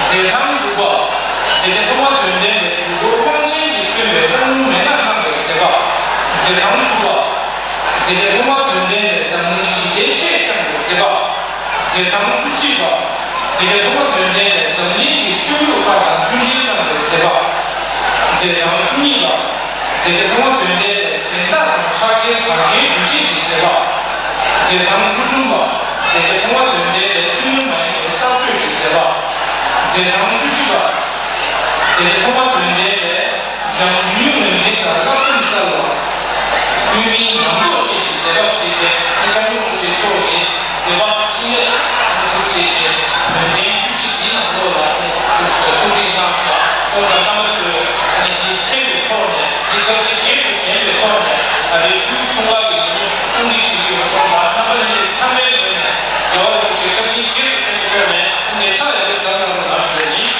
མཛད་ཐངས་དྲུག་པ། མཛད་བརྒྱ་ཐོག་མ་དོན་ལྡན་ནས་དུས་འཁོར་དབང་ཆེན་གྱིས་མཚོན་པའི་བསླབ་གཉེར་མན་ངག་གནང་བའི་མཛད་པ། མཛད་ཐངས་བཅུ་པ། མཛད་བརྒྱ་ཐོག་མ་དོན་ལྡན་ནས་འཛམ་གླིང་ཞི་བདེའི་ཆེད་བསྐྱངས་པའི་མཛད་པ། མཛད་ཐངས་བཅུ་གཅིག་པ། མཛད་བརྒྱ་ཐོག་མ་དོན་ལྡན་ནས་འཛམ་གླིང་གི་ཆོས་ལུགས་ཁག་དང་མཐུན་སྒྲིལ་གནང་བའི་མཛད་པ། མཛད་ཐངས་བཅུ་གཉིས་པ། མཛད་བརྒྱ་ཐོག་མ་དོན་ལྡན་ནས་གཟེངས་རྟགས་དང་ཕྱག་འཁྱེར་གྲངས་ཅན་འབུལ་བཞེས་ཀྱི་མཛད་པ། མཛད་ཐངས་བཅུ་གསུམ་པ། མཛད་བརྒྱ་ཐོག་མ་དོན་ལྡན་ནས་ཐུན་མོང་མ་ཡིན་པའི་གསར་གཏོད་ཀྱི་མཛད་པ། མཛད་ཐངས་བཅུ་བཞི་པ། མཛད་བརྒྱ་ཐོག་མ་དོན་ལྡན་ནས་ཡང་སྤྲུལ་ངོས་འཛིན་དང་བསླབ་སྟོན་སྩལ་བ། ཐུན་མིན་ཉམས་རྟོགས་བཅས་ཀྱི་མཛད་པ་ཞིག་སྟེ། སྐྱབས་མགོན་རིན་པོ་ཆེ་མཆོག་གིས་མཛད་པ་འཕྲིན་ལས་འདུག་སེ་བྱས་ཏེ་དོན་ཚན་བཅུ་བཞི་འདི་ནང་ལོགས་ལ་ནི་འདུག་སེ་ཆོག་མཆན་གནང་བཞག་སོང་ཙང་རྣམ་པ་ཚོས་ཨ་ནི་འདི་མཁྱེན་པའི་ཐོག་ནས། འདི་བཀའ་དྲིན་རྗེས་སུ་དྲན་པའི་ཐོག་ནས། ད་རེས་དབུས་འཁྲུངས་སྐར་གྱི་ཉིན་མོ་སྲུང་བརྩི་བྱེད་ཀྱི་ཡོད་སོང་ཙང་། རྣམ་པ་ལྷན་རྒྱས་ཚང་མའི་ངོས་ནས་རྒྱལ་བ་རིན་པོ་ཆེའི་བཀའ་དྲིན་རྗེས་སུ་དྲན་པའི་ཐོག་ནས་ངས་ཕྱག་ཡག་པོ་ཞིག་བརྡབ་གནང་རོགས་གནང་ཞུ་ཡ་ཡིན།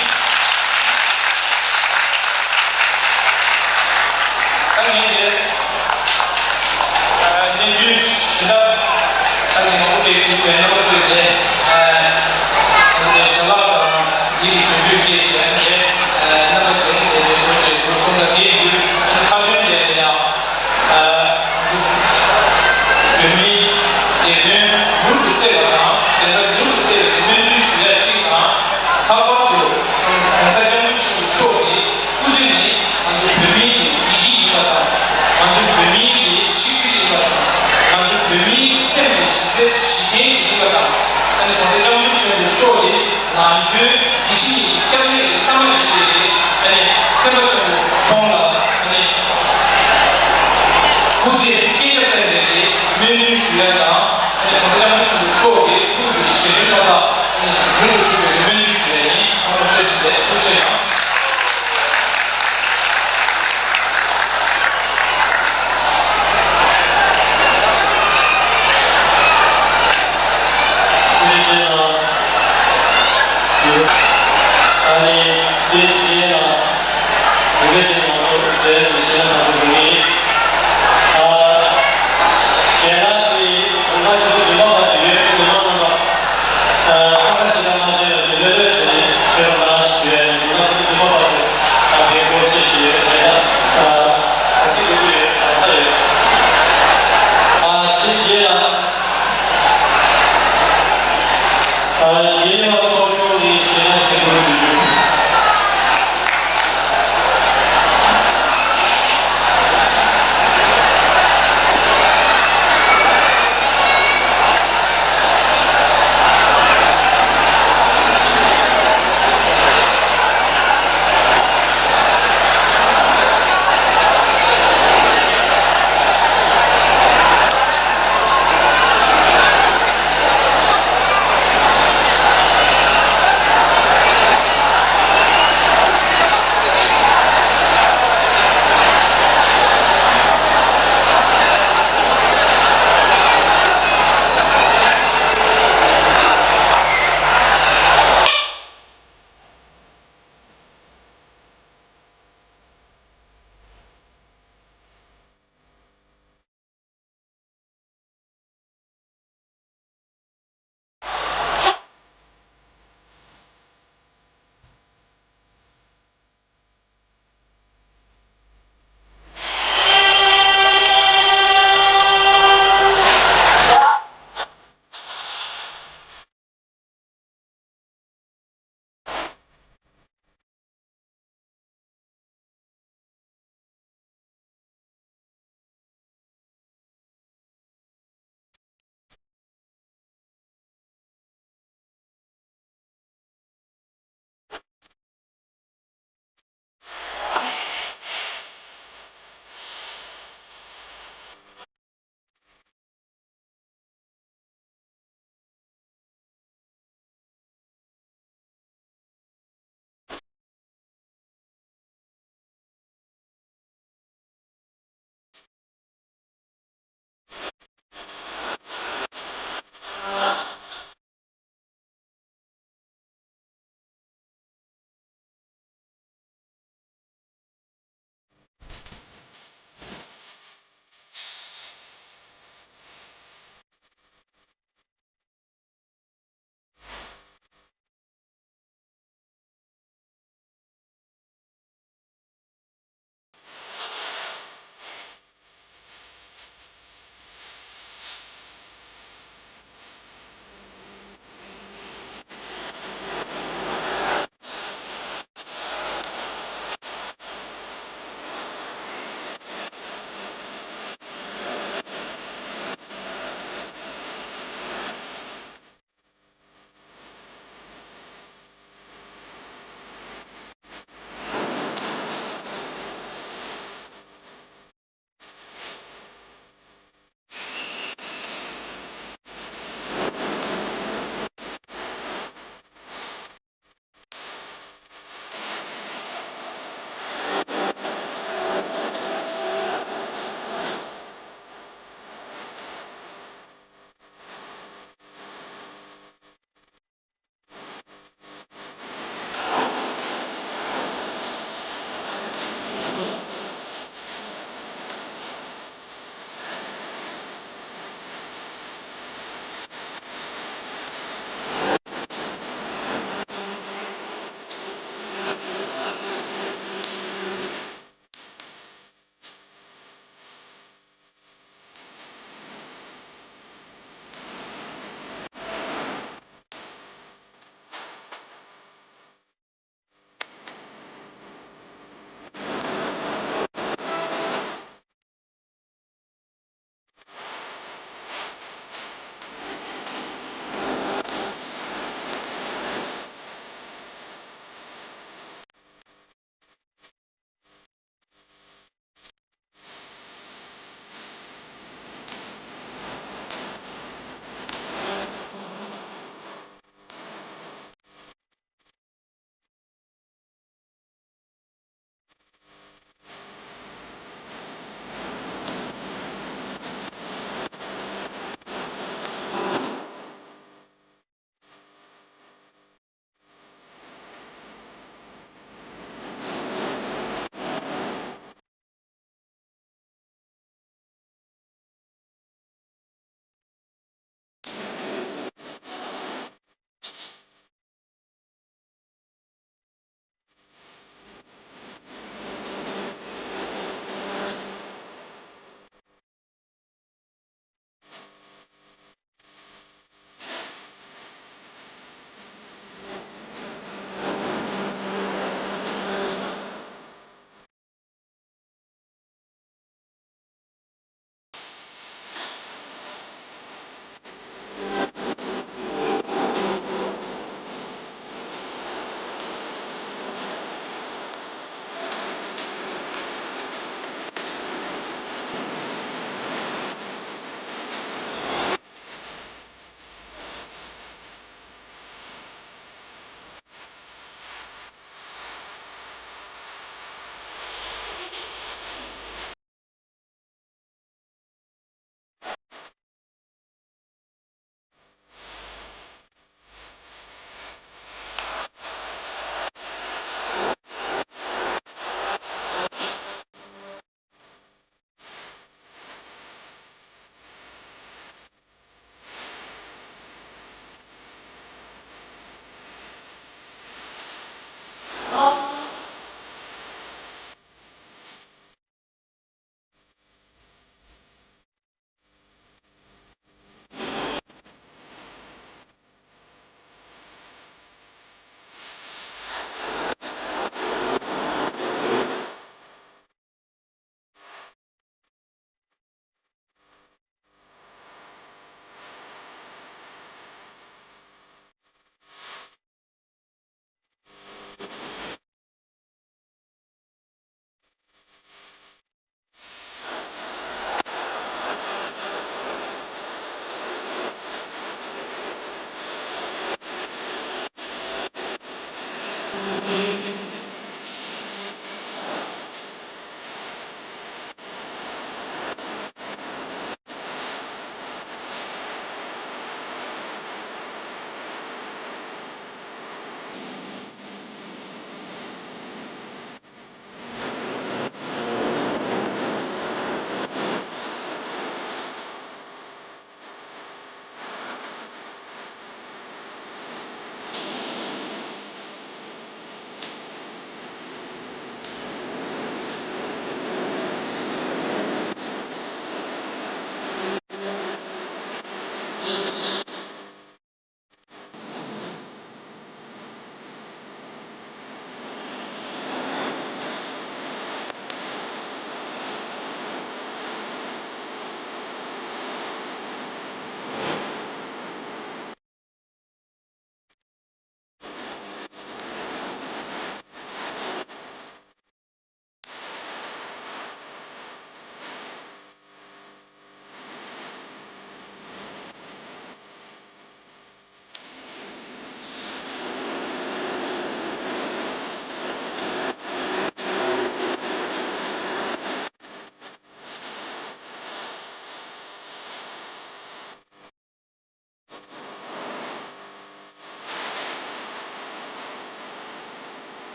ད་ངས་དེ། ཨ། གནས་ཚུལ་གཞན་དག་ད་གིན་ནོར་བུ་སྐད་ཞུ་བའི་རྣམ་པ་ཚོས་དེ། ཨ། ད་ནས་ཞལ་ལག་དང་ཡིད་ཀྱི་དོན་ཚུལ་སྐད་ཞུ་ཡ་དེ། ཨ། རྣམ་པ་དེ་ མཆོག་གིས་ང་ཚོའི་དེ་བཞིན་སྐྱབས་གནས་ཀྱི་གཏའ་མ་ཡིན་པའི་ཨ་ནི་སེམས་དཔའ་ཆེན་པོ་ཁོང་ལ་ཨ་ནི་སྐུ་ཚེ་སྐྱེད་ཀྱག་བརྟན་པའི་སྨོན་འདུན་ཞུ་ཡ་དང་། ཨ་ནི་༸གོང་ས་སྐྱབས་མགོན་ཆེན་པོ་མཆོག་གི་སྐུ་གི་ཞལ་ལུང་ཐོག་ལ་ཨ་ནི་མྱུར་དུ་འགྲུབ་པའི་སྨོན་འདུན་ཞུ་ཡ་ཡིན། ཚང་མ་བཀྲ་ཤིས་བདེ་ལེགས། ཐུགས་རྗེ་གནང་། ཐུགས་རྗེ་ཆེ་གནང་། ཨ་ནི་དེ་རྗེས་ལ་དེ་འདྲ་བྱས་ནས་ང་ཚོ་མཛད་རྗེས་ཞལ་ལག་དང་པོ་འདི་ཡིན། ཨ། ཞལ་ལག་དེ་དགུང་གྲངས་ཆུང་ཆུང་བདུན་པ་བར་དུ་ཡོད། མི་མང་རྣམ་པ། ཨ། འཚང་ཁ་ཞེ་དྲག་མ་བྱས་པར་ལྷོད་ལྷོད་བྱས་ནས་བྱེད་རོགས་གནང་ཞུ་ཡ་ཡིན། དགུང་གྲངས་ཆུང་ཆུང་བདུན་པ་བར་དུ་ཨ་ཕན་གོ་ཆེ་ཞུ་ཡ། ཞལ་ལག་ཨ་ཨ་སི་གུ་གུ་ཡོད། ཨ་ཚ་ཡོད། ཨ་དེ་རྗེས་ལ། ཨ། རྒྱལ་བ་ཚོགས་ཆུང་ནས་ཞལ་ལག་གཟིགས་སྐོར་ཞུ་རྒྱུ།